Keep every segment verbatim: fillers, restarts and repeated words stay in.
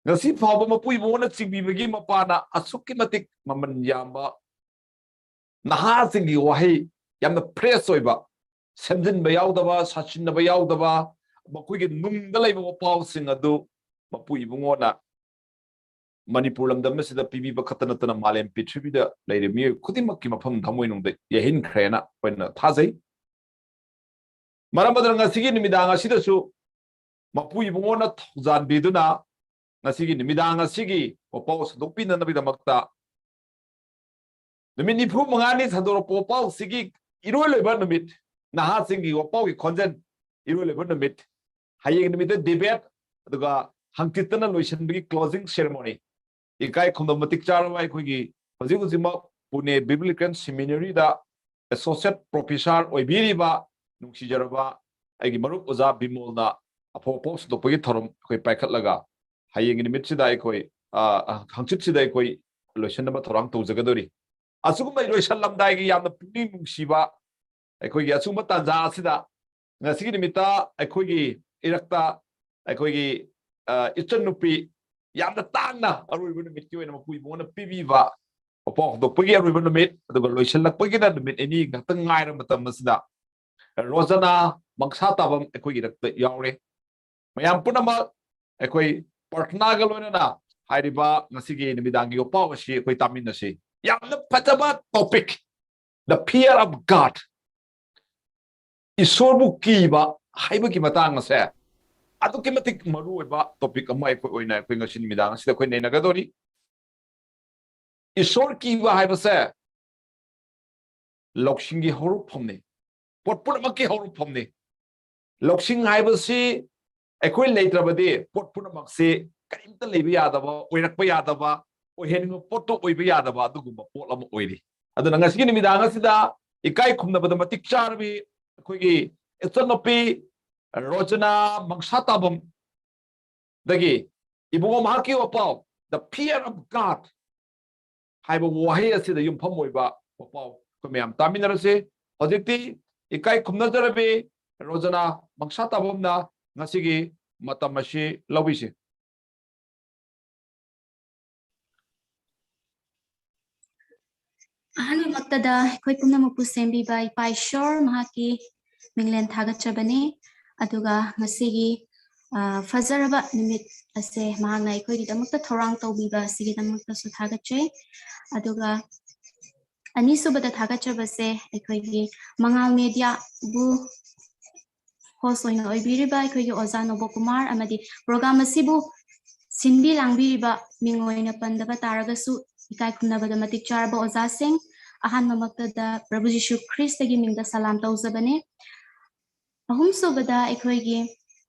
ꯉꯁꯤ ꯐꯥꯎꯕ ꯃꯄꯨ ꯏꯕꯨꯡꯉꯣꯅ ꯆꯤꯡꯕꯤꯕꯒꯤ ꯃꯄꯥꯅ ꯑꯁꯨꯛꯀꯤ ꯃꯇꯤꯛ ꯃꯃꯜ ꯌꯥꯝꯕ ꯅꯍꯥꯁꯤꯡꯒꯤ ꯋꯥꯍꯩ, ꯌꯥꯝꯅ fresh ꯑꯣꯏꯕ, ꯁꯦꯝꯖꯤꯟꯕ ꯌꯥꯎꯗꯕ, ꯁꯥꯁꯤꯟꯅꯕ ꯌꯥꯎꯗꯕ, ꯃꯈꯣꯏꯒꯤ ꯅꯨꯡꯗ ꯂꯩꯕ ꯋꯥꯄꯥꯎꯁꯤꯡ ꯑꯗꯨ ꯃꯄꯨ ꯏꯕꯨꯡꯉꯣꯅ ꯃꯅꯤꯄꯨꯔ ꯂꯝꯗꯝ ꯑꯁꯤꯗ ꯄꯤꯕꯤꯕ ꯈꯛꯇ ꯅꯠꯇꯅ ꯃꯥꯂꯦꯝ ꯄ꯭ꯔꯤꯊꯤꯕꯤꯗ ꯂꯩꯔꯤꯕ ꯃꯤꯑꯣꯏ ꯈꯨꯗꯤꯡꯃꯛꯀꯤ ꯃꯐꯝ ꯊꯃꯣꯏꯅꯨꯡꯗ ꯌꯩꯍꯟꯈ꯭ꯔꯦꯅ ꯑꯩꯈꯣꯏꯅ ꯊꯥꯖꯩ꯫ ꯃꯔꯝ ꯑꯗꯨꯅ ꯉꯁꯤꯒꯤ ꯅꯨꯃꯤꯗꯥꯡ ꯑꯁꯤꯗꯁꯨ ꯃꯄꯨ ꯏꯕꯨꯡꯉꯣꯅ ꯊꯧꯖꯥꯟꯕꯤꯗꯨꯅ ꯉꯁꯤꯒꯤ ꯅꯨꯃꯤꯗꯥꯡ ꯑꯁꯤꯒꯤ ꯋꯥꯄꯥꯎ ꯁꯟꯗꯣꯛꯄꯤꯅꯅꯕꯒꯤꯗꯃꯛꯇ ꯅꯨꯃꯤꯠ ꯅꯤꯐꯨ ꯃꯉꯥꯅꯤ ꯁꯟꯗꯣꯔꯛꯄ ꯋꯥꯄꯥꯎꯁꯤꯒꯤ ꯏꯔꯣꯏ ꯂꯣꯏꯕ ꯅꯨꯃꯤꯠ, ꯅꯍꯥꯁꯤꯡꯒꯤ ꯋꯥꯄꯥꯎꯒꯤ ꯈꯣꯟꯖꯦꯜ ꯏꯔꯣꯏ ꯂꯣꯏꯕ ꯅꯨꯃꯤꯠ, ꯍꯌꯦꯡ ꯅꯨꯃꯤꯠꯇ debate, ꯑꯗꯨꯒ ꯍꯪꯆꯤꯠꯇꯅ ꯂꯣꯏꯁꯤꯟꯕꯒꯤ closing ceremony꯫ ꯏꯀꯥꯏ ꯈꯨꯝꯅꯕ ꯃꯇꯤꯛ ꯆꯥꯔꯕ ꯑꯩꯈꯣꯏꯒꯤ ꯍꯧꯖꯤꯛ ꯍꯧꯖꯤꯛꯃꯛ ꯄꯨꯅꯦ Biblical Seminary ꯗ associate professor ꯑꯣꯏꯕꯤꯔꯤꯕ ꯅꯨꯡꯁꯤꯖꯔꯕ ꯑꯩꯒꯤ ꯃꯔꯨꯞ ꯑꯣꯖꯥ ꯕꯤꯃꯣꯜꯅ ꯑꯐꯥꯎ ꯑꯐꯥꯎ ꯁꯟꯗꯣꯛꯄꯒꯤ ꯊꯧꯔꯝ ꯑꯩꯈꯣꯏ ꯄꯥꯏꯈꯠꯂꯒ ꯍꯌꯦꯡꯒꯤ ꯅꯨꯃꯤꯠꯁꯤꯗ ꯑꯩꯈꯣꯏ, ꯑ, ꯍꯪꯆꯤꯠꯁꯤꯗ ꯑꯩꯈꯣꯏ ꯂꯣꯏꯁꯤꯟꯅꯕ ꯊꯧꯔꯥꯡ ꯇꯧꯖꯒꯗꯧꯔꯤ꯫ ꯑꯁꯤꯒꯨꯝꯕ ꯂꯣꯏꯁꯤꯜꯂꯝꯗꯥꯏꯒꯤ ꯌꯥꯝꯅ ꯄꯨꯛꯅꯤꯡ ꯅꯨꯡꯁꯤꯕ ꯑꯩꯈꯣꯏꯒꯤ ꯑꯁꯤꯒꯨꯝꯕ ꯇꯥꯟꯖꯥ ꯑꯁꯤꯗ ꯉꯁꯤꯒꯤ ꯅꯨꯃꯤꯠꯇ ꯑꯩꯈꯣꯏꯒꯤ ꯏꯔꯛꯇ ꯑꯩꯈꯣꯏꯒꯤ, ꯑ, ꯏꯆꯟꯅꯨꯄꯤ ꯌꯥꯝꯅ ꯇꯥꯡꯅ ꯑꯔꯣꯏꯕ ꯅꯨꯃꯤꯠꯀꯤ ꯑꯣꯏꯅ ꯃꯄꯨ ꯏꯕꯨꯡꯉꯣꯅ ꯄꯤꯕꯤꯕ ꯋꯥꯄꯥꯎ ꯍꯧꯗꯣꯛꯄꯒꯤ ꯑꯔꯣꯏꯕ ꯅꯨꯃꯤꯠ, ꯑꯗꯨꯒ ꯂꯣꯏꯁꯤꯜꯂꯛꯄꯒꯤꯅ ꯅꯨꯃꯤꯠ ꯅꯤꯅꯤ ꯈꯛꯇ ꯉꯥꯏꯔ ꯃꯇꯝ ꯑꯁꯤꯗ ꯔꯣꯖꯅꯥ ꯃꯪꯁꯥ ꯇꯥꯕꯝ ꯑꯩꯈꯣꯏꯒꯤ ꯏꯔꯛꯇ ꯌꯥꯎꯔꯦ꯫ ꯃꯌꯥꯝ ꯄꯨꯝꯅꯃꯛ ꯑꯩꯈꯣꯏ ꯄ꯭ꯔꯥꯔꯊꯅꯥꯒ ꯂꯣꯏꯅꯅ ꯍꯥꯏꯔꯤꯕ ꯉꯁꯤꯒꯤ ꯅꯨꯃꯤꯗꯥꯡꯒꯤ ꯋꯥꯄꯥꯎ ꯑꯁꯤ ꯑꯩꯈꯣꯏ ꯇꯥꯃꯤꯟꯅꯁꯤ꯫ ꯌꯥꯝꯅ ꯐꯖꯕ topic, the fear of God꯫ ꯏꯁꯣꯔꯕꯨ ꯀꯤꯕ ꯍꯥꯏꯕꯒꯤ ꯃꯇꯥꯡ ꯑꯁꯦ ꯑꯗꯨꯛꯀꯤ ꯃꯇꯤꯛ ꯃꯔꯨꯑꯣꯏꯕ topic ꯑꯃ ꯑꯩꯈꯣꯏ ꯑꯣꯏꯅ ꯑꯩꯈꯣꯏ ꯉꯁꯤ ꯅꯨꯃꯤꯗꯥꯡ ꯑꯁꯤꯗ ꯑꯩꯈꯣꯏ ꯅꯩꯅꯒꯗꯧꯔꯤ꯫ ꯏꯁꯣꯔ ꯀꯤꯕ ꯍꯥꯏꯕꯁꯦ ꯂꯧꯁꯤꯡꯒꯤ ꯍꯧꯔꯛꯐꯝꯅꯤ, ꯄꯣꯠ ꯄꯨꯝꯅꯃꯛꯀꯤ ꯍꯧꯔꯛꯐꯝꯅꯤ꯫ ꯂꯧꯁꯤꯡ ꯍꯥꯏꯕꯁꯤ ꯑꯩꯈꯣꯏ ꯂꯩꯇ꯭ꯔꯕꯗꯤ ꯄꯣꯠ ꯄꯨꯝꯅꯃꯛꯁꯤ ꯀꯔꯤꯝꯇ ꯂꯩꯕ ꯌꯥꯗꯕ, ꯑꯣꯏꯔꯛꯄ ꯌꯥꯗꯕ, ꯑꯣꯏꯍꯟꯅꯤꯡꯕ ꯄꯣꯠꯇꯨ ꯑꯣꯏꯕ ꯌꯥꯗꯕ ꯑꯗꯨꯒꯨꯝꯕ ꯄꯣꯠ ꯑꯃ ꯑꯣꯏꯔꯤ꯫ ꯑꯗꯨꯅ ꯉꯁꯤꯒꯤ ꯅꯨꯃꯤꯗꯥꯡ ꯑꯁꯤꯗ ꯏꯀꯥꯏ ꯈꯨꯝꯅꯕꯗ ꯃꯇꯤꯛ ꯆꯥꯔꯕꯤ ꯑꯩꯈꯣꯏꯒꯤ ꯏꯆꯟꯅꯨꯄꯤ ꯔꯣꯖꯅꯥ ꯃꯪꯁꯥ ꯇꯥꯕꯝꯗꯒꯤ ꯏꯕꯨꯡꯉꯣ ꯃꯍꯥꯛꯀꯤ ꯋꯥꯄꯥꯎ, the fear of God ꯍꯥꯏꯕ ꯋꯥꯍꯩ ꯑꯁꯤꯗ ꯌꯨꯝꯐꯝ ꯑꯣꯏꯕ ꯋꯥꯄꯥꯎ ꯑꯩꯈꯣꯏ ꯃꯌꯥꯝ ꯇꯥꯃꯤꯟꯅꯔꯁꯤ꯫ ꯍꯧꯖꯤꯛꯇꯤ ꯏꯀꯥꯏ ꯈꯨꯝꯅꯖꯔꯕꯤ ꯔꯣꯖꯅꯥ ꯃꯪꯁꯥ ꯇꯥꯕꯝꯅ ꯉꯁꯤꯒꯤ ꯃꯇꯝ ꯑꯁꯤ ꯂꯧꯕꯤꯁꯤ꯫ ꯑꯍꯥꯟꯕꯃꯛꯇꯗ ꯑꯩꯈꯣꯏ ꯄꯨꯝꯅꯃꯛꯄꯨ ꯁꯦꯝꯕꯤꯕ ꯏꯄꯥ ꯏꯁꯣꯔ, ꯃꯍꯥꯛꯀꯤ ꯃꯤꯡꯂꯦꯟ ꯊꯥꯒꯠꯆꯕꯅꯤ꯫ ꯑꯗꯨꯒ ꯉꯁꯤꯒꯤ, ꯑ, ꯐꯖꯔꯕ ꯅꯨꯃꯤꯠ ꯑꯁꯦ ꯃꯍꯥꯛꯅ ꯑꯩꯈꯣꯏꯒꯤꯗꯃꯛꯇ ꯊꯧꯔꯥꯡ ꯇꯧꯕꯤꯕ ꯑꯁꯤꯒꯤꯗꯃꯛꯇꯁꯨ ꯊꯥꯒꯠꯆꯩ꯫ ꯑꯗꯨꯒ ꯑꯅꯤꯁꯨꯕꯗ ꯊꯥꯒꯠꯆꯕꯁꯦ ꯑꯩꯈꯣꯏꯒꯤ ꯃꯉꯥꯜ ꯃꯦꯗꯤꯌꯥꯕꯨ ꯍꯣꯁ ꯑꯣꯏꯅ ꯑꯣꯏꯕꯤꯔꯤꯕ ꯑꯩꯈꯣꯏꯒꯤ ꯑꯣꯖꯥ ꯅꯣꯕꯣ ꯀꯨꯃꯥꯔ ꯑꯃꯗꯤ ꯄ꯭ꯔꯣꯒ꯭ꯔꯥꯝ ꯑꯁꯤꯕꯨ ꯁꯤꯟꯕꯤ ꯂꯥꯡꯕꯤꯔꯤꯕ ꯃꯤꯡ ꯑꯣꯏꯅ ꯄꯟꯗꯕ ꯇꯥꯔꯒꯁꯨ ꯏꯀꯥꯏ ꯈꯨꯝꯅꯕꯗ ꯃꯇꯤꯛ ꯆꯥꯔꯕ ꯑꯣꯖꯥꯁꯤꯡ, ꯑꯍꯥꯟꯕꯃꯛꯇꯗ ꯄ꯭ꯔꯚꯨ ꯖꯤꯁꯨ ꯈ꯭ꯔꯤꯁꯇꯒꯤ ꯃꯤꯡꯗ ꯁꯂꯥꯝ ꯇꯧꯖꯕꯅꯤ꯫ ꯑꯍꯨꯝꯁꯨꯕꯗ ꯑꯩꯈꯣꯏꯒꯤ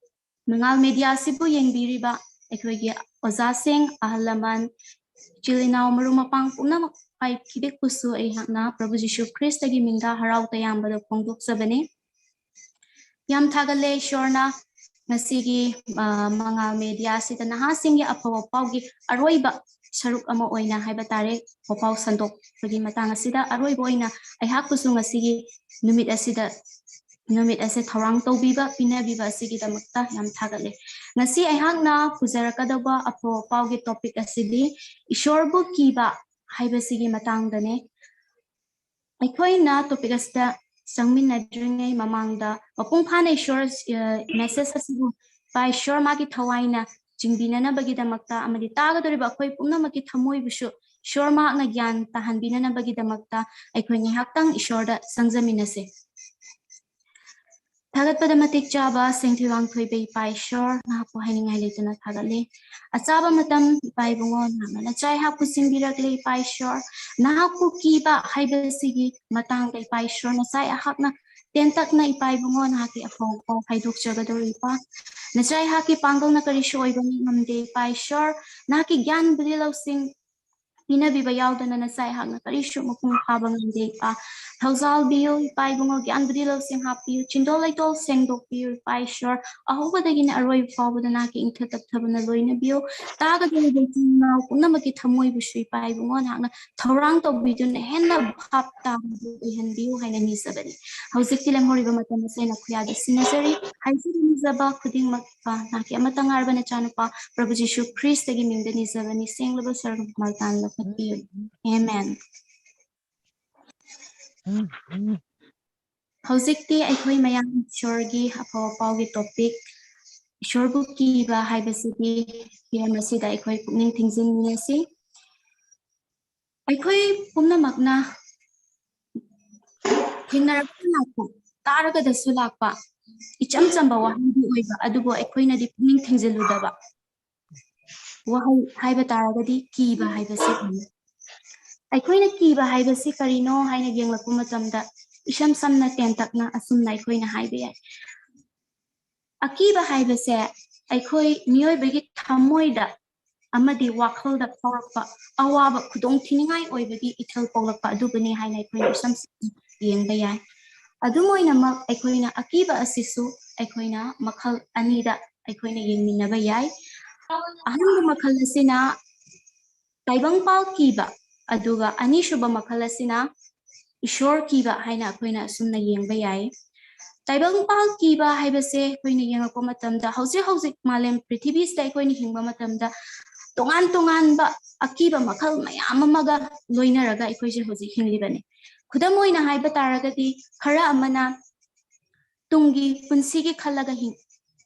ꯃꯉꯥꯜ ꯃꯦꯗꯤꯌꯥ ꯑꯁꯤꯕꯨ ꯌꯦꯡꯕꯤꯔꯤꯕ ꯑꯩꯈꯣꯏꯒꯤ ꯑꯣꯖꯥꯁꯤꯡ, ꯑꯍꯜ ꯂꯃꯟ, ꯏꯆꯤꯜ ꯏꯅꯥꯎ, ꯃꯔꯨꯞ ꯃꯄꯥꯡ ꯄꯨꯝꯅꯃꯛ ꯄꯥꯏꯈꯤꯗꯦꯛꯄꯁꯨ ꯑꯩꯍꯥꯛꯅ ꯄ꯭ꯔꯚꯨ ꯖꯤꯁꯨ ꯈ꯭ꯔꯤꯁꯇꯒꯤ ꯃꯤꯡꯗ ꯍꯔꯥꯎ ꯇꯌꯥꯝꯕꯗ ꯐꯣꯡꯗꯣꯛꯆꯕꯅꯤ꯫ ꯌꯥꯝ ꯊꯥꯒꯠꯂꯦ ꯏꯁꯣꯔꯅ ꯉꯁꯤꯒꯤ, ꯑ, ꯃꯉꯥꯜ ꯃꯦꯗꯤꯌꯥ ꯑꯁꯤꯗ ꯅꯍꯥꯁꯤꯡꯒꯤ ꯑꯐꯕ ꯄꯥꯎꯒꯤ ꯑꯔꯣꯏꯕ ꯁꯔꯨꯛ ꯑꯃ ꯑꯣꯏꯅ ꯍꯥꯏꯕ ꯇꯥꯔꯦ, ꯄꯥꯎ ꯁꯟꯗꯣꯛꯄꯒꯤ ꯃꯇꯥꯡ ꯑꯁꯤꯗ ꯑꯔꯣꯏꯕ ꯑꯣꯏꯅ ꯑꯩꯍꯥꯛꯄꯨꯁꯨ ꯉꯁꯤꯒꯤ ꯅꯨꯃꯤꯠ ꯑꯁꯤꯗ, ꯅꯨꯃꯤꯠ ꯑꯁꯦ ꯊꯧꯔꯥꯡ ꯇꯧꯕꯤꯕ, ꯄꯤꯅꯕꯤꯕ ꯑꯁꯤꯒꯤꯗꯃꯛꯇ ꯌꯥꯝ ꯊꯥꯒꯠꯂꯦ꯫ ꯉꯁꯤ ꯑꯩꯍꯥꯛꯅ ꯄꯨꯖꯔꯛꯀꯗꯧꯕ ꯑꯐꯕ ꯄꯥꯎꯒꯤ ꯇꯣꯄꯤꯛ ꯑꯁꯤꯗꯤ ꯏꯁꯣꯔꯕꯨ ꯀꯤꯕ ꯍꯥꯏꯕꯁꯤꯒꯤ ꯃꯇꯥꯡꯗꯅꯦ꯫ ꯑꯩꯈꯣꯏꯅ ꯇꯣꯄꯤꯛ ꯑꯁꯤꯗ ꯆꯪꯃꯤꯟꯅꯗ꯭ꯔꯤꯉꯩ ꯃꯃꯥꯡꯗ ꯃꯄꯨꯡ ꯐꯥꯅ ꯏꯁꯣꯔ, ꯑ, ꯃꯦꯁꯦꯖ ꯑꯁꯤꯕꯨ ꯏꯄꯥ ꯏꯁꯣꯔ ꯃꯥꯒꯤ ꯊꯋꯥꯏꯅ ꯆꯤꯡꯕꯤꯅꯅꯕꯒꯤꯗꯃꯛꯇ ꯑꯃꯗꯤ ꯇꯥꯒꯗꯧꯔꯤꯕ ꯑꯩꯈꯣꯏ ꯄꯨꯝꯅꯃꯛꯀꯤ ꯊꯃꯣꯏꯕꯨꯁꯨ ꯏꯁꯣꯔ ꯃꯍꯥꯛꯅ ꯒ꯭ꯌꯥꯟ ꯇꯥꯍꯟꯕꯤꯅꯅꯕꯒꯤꯗꯃꯛꯇ ꯑꯩꯈꯣꯏ ꯉꯥꯏꯍꯥꯛꯇꯪ ꯏꯁꯣꯔꯗ ꯆꯪꯖꯃꯤꯟꯅꯁꯦ꯫ ꯊꯥꯒꯠꯄꯗ ꯃꯇꯤꯛ ꯆꯥꯕ ꯁꯦꯡꯊꯣꯏ ꯋꯥꯡꯊꯣꯏꯕ ꯏꯄꯥ ꯏꯁꯣꯔ, ꯅꯍꯥꯛꯄꯨ ꯍꯥꯏꯅꯤꯡꯉꯥꯏ ꯂꯩꯇꯅ ꯊꯥꯒꯠꯂꯤ꯫ ꯑꯆꯥꯕ ꯃꯇꯝ ꯏꯄꯥ ꯏꯕꯨꯡꯉꯣ ꯅꯍꯥꯛꯅ ꯅꯆꯥ ꯑꯩꯍꯥꯛꯄꯨ ꯆꯤꯡꯕꯤꯔꯛꯂꯦ ꯏꯄꯥ ꯏꯁꯣꯔ꯫ ꯅꯍꯥꯛꯄꯨ ꯀꯤꯕ ꯍꯥꯏꯕꯁꯤꯒꯤ ꯃꯇꯥꯡꯗ ꯏꯄꯥ ꯏꯁꯣꯔ ꯅꯆꯥ ꯑꯩꯍꯥꯛꯅ ꯇꯦꯟꯇꯛꯅ ꯏꯄꯥ ꯏꯕꯨꯡꯉꯣ ꯅꯍꯥꯛꯀꯤ ꯑꯐꯕ ꯄꯥꯎ ꯍꯥꯏꯗꯣꯛꯆꯒꯗꯧꯔꯤ ꯏꯄꯥ꯫ ꯅꯆꯥ ꯑꯩꯍꯥꯛꯀꯤ ꯄꯥꯡꯒꯜꯅ ꯀꯔꯤꯁꯨ ꯑꯣꯏꯕ ꯉꯝꯗꯦ ꯏꯄꯥ ꯏꯁꯣꯔ꯫ ꯅꯍꯥꯛꯀꯤ ꯒ꯭ꯌꯥꯟ ꯕꯨꯙꯤ ꯂꯧꯁꯤꯡ ꯄꯤꯅꯕꯤꯕ ꯌꯥꯎꯗꯅ ꯅꯆꯥ ꯑꯩꯍꯥꯛꯅ ꯀꯔꯤꯁꯨ ꯃꯄꯨꯡ ꯐꯥꯕ ꯉꯝꯗꯦ ꯏꯄꯥ꯫ ꯊꯧꯖꯥꯜꯕꯤꯌꯨ ꯏꯄꯥ ꯏꯕꯨꯡꯉꯣ, ꯒ꯭ꯌꯥꯟ ꯕꯨꯙꯤ ꯂꯧꯁꯤꯡ ꯍꯥꯞꯄꯤꯌꯨ, ꯆꯤꯟꯗꯣꯜ ꯂꯩꯇꯣꯜ ꯁꯦꯡꯗꯣꯛꯄꯤꯌꯨ ꯏꯄꯥ ꯏꯁꯣꯔ꯫ ꯑꯍꯧꯕꯗꯒꯤꯅ ꯑꯔꯣꯏꯕ ꯐꯥꯎꯕꯗ ꯅꯍꯥꯛꯀꯤ ꯏꯪꯊ ꯇꯞꯊꯕꯅ ꯂꯣꯏꯅꯕꯤꯌꯨ꯫ ꯇꯥꯒꯗꯧꯔꯤꯕ ꯏꯆꯤꯟ ꯏꯅꯥꯎ ꯄꯨꯝꯅꯃꯛꯀꯤ ꯊꯃꯣꯏꯕꯨꯁꯨ ꯏꯄꯥ ꯏꯕꯨꯡꯉꯣ ꯅꯍꯥꯛꯅ ꯊꯧꯔꯥꯡ ꯇꯧꯕꯤꯗꯨꯅ ꯍꯦꯟꯅ ꯚꯥꯞ ꯇꯥꯕꯗꯨ ꯑꯣꯏꯍꯟꯕꯤꯌꯨ ꯍꯥꯏꯅ ꯅꯤꯖꯕꯅꯤ꯫ ꯍꯧꯖꯤꯛꯇꯤ ꯂꯦꯝꯍꯧꯔꯤꯕ ꯃꯇꯝ ꯑꯁꯤ ꯑꯩꯅ ꯈꯨꯌꯥꯗ ꯁꯤꯟꯅꯖꯔꯤ꯫ ꯍꯥꯏꯖꯕ ꯅꯤꯖꯕ ꯈꯨꯗꯤꯡꯃꯛ ꯏꯄꯥ ꯅꯍꯥꯛꯀꯤ ꯑꯃꯠꯇ ꯉꯥꯏꯔꯕ ꯅꯆꯥꯅꯨꯄꯥ ꯄ꯭ꯔꯚꯨ ꯖꯤꯁꯨ ꯈ꯭ꯔꯤꯁꯇꯒꯤ ꯃꯤꯡꯗ ꯅꯤꯖꯕꯅꯤ꯫ ꯁꯦꯡꯂꯕ ꯁꯔꯒ ꯃꯃꯜ ꯇꯥꯅ ꯂꯧꯈꯠꯄꯤꯌꯨ꯫ ꯑꯦꯃꯦꯟ꯫ ꯍꯧꯖꯤꯛꯇꯤ ꯑꯩꯈꯣꯏ ꯃꯌꯥꯝ ꯏꯁꯣꯔꯒꯤ ꯑꯐꯕ ꯄꯥꯎꯒꯤ topic, ꯏꯁꯣꯔꯕꯨ ꯀꯤꯕ ꯍꯥꯏꯕꯁꯤꯒꯤ ꯍꯤꯔꯝ ꯑꯁꯤꯗ ꯑꯩꯈꯣꯏ ꯄꯨꯛꯅꯤꯡ ꯊꯤꯡꯖꯤꯟꯃꯤꯟꯅꯁꯤ꯫ ꯑꯩꯈꯣꯏ ꯄꯨꯝꯅꯃꯛꯅ ꯊꯦꯡꯅꯔꯛꯄ ꯂꯥꯛꯄ, ꯇꯥꯔꯒꯗꯁꯨ ꯂꯥꯛꯄ ꯏꯆꯝ ꯆꯝꯕ ꯋꯥꯍꯩꯗꯤ ꯑꯣꯏꯕ, ꯑꯗꯨꯕꯨ ꯑꯩꯈꯣꯏꯅꯗꯤ ꯄꯨꯛꯅꯤꯡ ꯊꯤꯡꯖꯤꯜꯂꯨꯗꯕ ꯋꯥꯍꯩ ꯍꯥꯏꯕ ꯇꯥꯔꯒꯗꯤ ꯀꯤꯕ ꯍꯥꯏꯕꯁꯤ ꯑꯣꯏ꯫ ꯑꯩꯈꯣꯏꯅ ꯀꯤꯕ ꯍꯥꯏꯕꯁꯤ ꯀꯔꯤꯅꯣ ꯍꯥꯏꯅ ꯌꯦꯡꯂꯛꯄ ꯃꯇꯝꯗ, ꯏꯁꯝ ꯁꯝꯅ ꯇꯦꯟꯇꯛꯅ ꯑꯁꯨꯝꯅ ꯑꯩꯈꯣꯏꯅ ꯍꯥꯏꯕ ꯌꯥꯏ, ꯑꯀꯤꯕ ꯍꯥꯏꯕꯁꯦ ꯑꯩꯈꯣꯏ ꯃꯤꯑꯣꯏꯕꯒꯤ ꯊꯃꯣꯏꯗ ꯑꯃꯗꯤ ꯋꯥꯈꯜꯗ ꯐꯥꯎꯔꯛꯄ ꯑꯋꯥꯕ, ꯈꯨꯗꯣꯡꯊꯤꯅꯤꯡꯉꯥꯏ ꯑꯣꯏꯕꯒꯤ ꯏꯊꯤꯜ ꯄꯣꯛꯂꯛꯄ ꯑꯗꯨꯕꯨꯅꯤ ꯍꯥꯏꯅ ꯑꯩꯈꯣꯏꯅ ꯏꯁꯝ ꯁꯝꯅ ꯌꯦꯡꯕ ꯌꯥꯏ꯫ ꯑꯗꯨꯝ ꯑꯣꯏꯅꯃꯛ, ꯑꯩꯈꯣꯏꯅ ꯑꯀꯤꯕ ꯑꯁꯤꯁꯨ ꯑꯩꯈꯣꯏꯅ ꯃꯈꯜ ꯑꯅꯤꯗ ꯑꯩꯈꯣꯏꯅ ꯌꯦꯡꯃꯤꯟꯅꯕ ꯌꯥꯏ꯫ ꯑꯍꯥꯟꯕ ꯃꯈꯜ ꯑꯁꯤꯅ ꯇꯥꯏꯕꯪꯄꯥꯜ ꯀꯤꯕ, ꯑꯗꯨꯒ ꯑꯅꯤꯁꯨꯕ ꯃꯈꯜ ꯑꯁꯤꯅ ꯏꯁꯣꯔ ꯀꯤꯕ ꯍꯥꯏꯅ ꯑꯩꯈꯣꯏꯅ ꯑꯁꯨꯝꯅ ꯌꯦꯡꯕ ꯌꯥꯏ꯫ ꯇꯥꯏꯕꯪꯄꯥꯜ ꯀꯤꯕ ꯍꯥꯏꯕꯁꯦ ꯑꯩꯈꯣꯏꯅ ꯌꯦꯡꯉꯛꯄ ꯃꯇꯝꯗ, ꯍꯧꯖꯤꯛ ꯍꯧꯖꯤꯛ ꯃꯥꯂꯦꯝ ꯄ꯭ꯔꯤꯊꯤꯕꯤꯁꯤꯗ ꯑꯩꯈꯣꯏꯅ ꯍꯤꯡꯕ ꯃꯇꯝꯗ, ꯇꯣꯉꯥꯟ ꯇꯣꯉꯥꯟꯕ ꯑꯀꯤꯕ ꯃꯈꯜ ꯃꯌꯥꯝ ꯑꯃꯒ ꯂꯣꯏꯅꯔꯒ ꯑꯩꯈꯣꯏꯁꯦ ꯍꯧꯖꯤꯛ ꯍꯤꯡꯂꯤꯕꯅꯤ꯫ ꯈꯨꯗꯝ ꯑꯣꯏꯅ ꯍꯥꯏꯕ ꯇꯥꯔꯒꯗꯤ, ꯈꯔ ꯑꯃꯅ ꯇꯨꯡꯒꯤ ꯄꯨꯟꯁꯤꯒꯤ ꯈꯜꯂꯒ ꯍꯤꯡ-,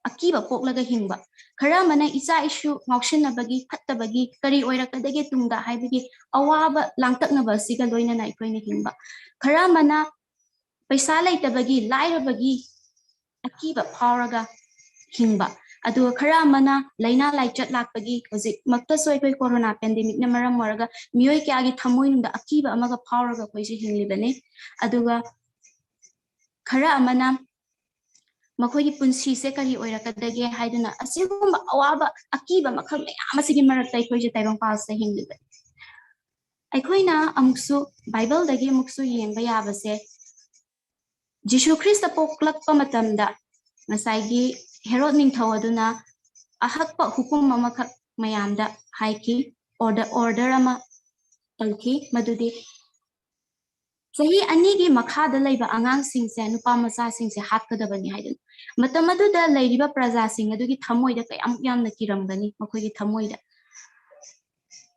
ꯑꯀꯤꯕ ꯄꯣꯛꯂꯒ ꯍꯤꯡꯕ, ꯈꯔ ꯑꯃꯅ ꯏꯆꯥ ꯏꯁꯨ ꯉꯥꯎꯁꯤꯟꯅꯕꯒꯤ, ꯐꯠꯇꯕꯒꯤ, ꯀꯔꯤ ꯑꯣꯏꯔꯛꯀꯗꯒꯦ ꯇꯨꯡꯗ ꯍꯥꯏꯕꯒꯤ ꯑꯋꯥꯕ ꯂꯥꯡꯇꯛꯅꯕ ꯑꯁꯤꯒ ꯂꯣꯏꯅꯅ ꯑꯩꯈꯣꯏꯅ ꯍꯤꯡꯕ, ꯈꯔ ꯑꯃꯅ ꯄꯩꯁꯥ ꯂꯩꯇꯕꯒꯤ, ꯂꯥꯏꯔꯕꯒꯤ ꯑꯀꯤꯕ ꯐꯥꯎꯔꯒ ꯍꯤꯡꯕ, ꯑꯗꯨꯒ ꯈꯔ ꯑꯃꯅ ꯂꯥꯏꯅꯥ ꯂꯥꯏꯆꯠ ꯂꯥꯛꯄꯒꯤ, ꯍꯧꯖꯤꯛꯃꯛꯇꯁꯨ ꯑꯩꯈꯣꯏ ꯀꯣꯔꯣꯅꯥ ꯄꯦꯟꯗꯦꯃꯤꯛꯅ ꯃꯔꯝ ꯑꯣꯏꯔꯒ ꯃꯤꯑꯣꯏ ꯀꯌꯥꯒꯤ ꯊꯃꯣꯏꯅꯨꯡꯗ ꯑꯀꯤꯕ ꯑꯃꯒ ꯐꯥꯎꯔꯒ ꯑꯩꯈꯣꯏꯁꯦ ꯍꯤꯡꯂꯤꯕꯅꯤ꯫ ꯑꯗꯨꯒ ꯈꯔ ꯑꯃꯅ ꯃꯈꯣꯏꯒꯤ ꯄꯨꯟꯁꯤꯁꯦ ꯀꯔꯤ ꯑꯣꯏꯔꯛꯀꯗꯒꯦ ꯍꯥꯏꯗꯨꯅ ꯑꯁꯤꯒꯨꯝꯕ ꯑꯋꯥꯕ, ꯑꯀꯤꯕ ꯃꯈꯜ ꯃꯌꯥꯝ ꯑꯁꯤꯒꯤ ꯃꯔꯛꯇ ꯑꯩꯈꯣꯏꯁꯦ ꯇꯥꯏꯕꯪꯄꯥꯜꯁꯤꯗ ꯍꯤꯡꯂꯤꯕꯅꯤ꯫ ꯑꯩꯈꯣꯏꯅ ꯑꯃꯨꯛꯁꯨ ꯕꯥꯏꯕꯜꯗꯒꯤ ꯑꯃꯨꯛꯁꯨ ꯌꯦꯡꯕ ꯌꯥꯕꯁꯦ, ꯖꯤꯁꯨ ꯈ꯭ꯔꯤꯁꯇ ꯄꯣꯛꯂꯛꯄ ꯃꯇꯝꯗ ꯉꯁꯥꯏꯒꯤ ꯍꯦꯔꯣꯗ ꯅꯤꯡꯊꯧ ꯑꯗꯨꯅ ꯑꯍꯛꯄ ꯍꯨꯀꯨꯝ ꯑꯃꯈꯛ ꯃꯌꯥꯝꯗ ꯍꯥꯏꯈꯤ, order, order ꯑꯃ ꯇꯧꯈꯤ, ꯃꯗꯨꯗꯤ ꯆꯍꯤ ꯑꯅꯤꯒꯤ ꯃꯈꯥꯗ ꯂꯩꯕ ꯑꯉꯥꯡꯁꯤꯡꯁꯦ, ꯅꯨꯄꯥ ꯃꯆꯥꯁꯤꯡꯁꯦ ꯍꯥꯠꯀꯗꯕꯅꯤ ꯍꯥꯏꯗꯅ꯫ ꯃꯇꯝ ꯑꯗꯨꯗ ꯂꯩꯔꯤꯕ ꯄ꯭ꯔꯖꯥꯁꯤꯡ ꯑꯗꯨꯒꯤ ꯊꯃꯣꯏꯗ ꯀꯌꯥꯃꯨꯛ ꯌꯥꯝꯅ ꯀꯤꯔꯝꯒꯅꯤ, ꯃꯈꯣꯏꯒꯤ ꯊꯃꯣꯏꯗ꯫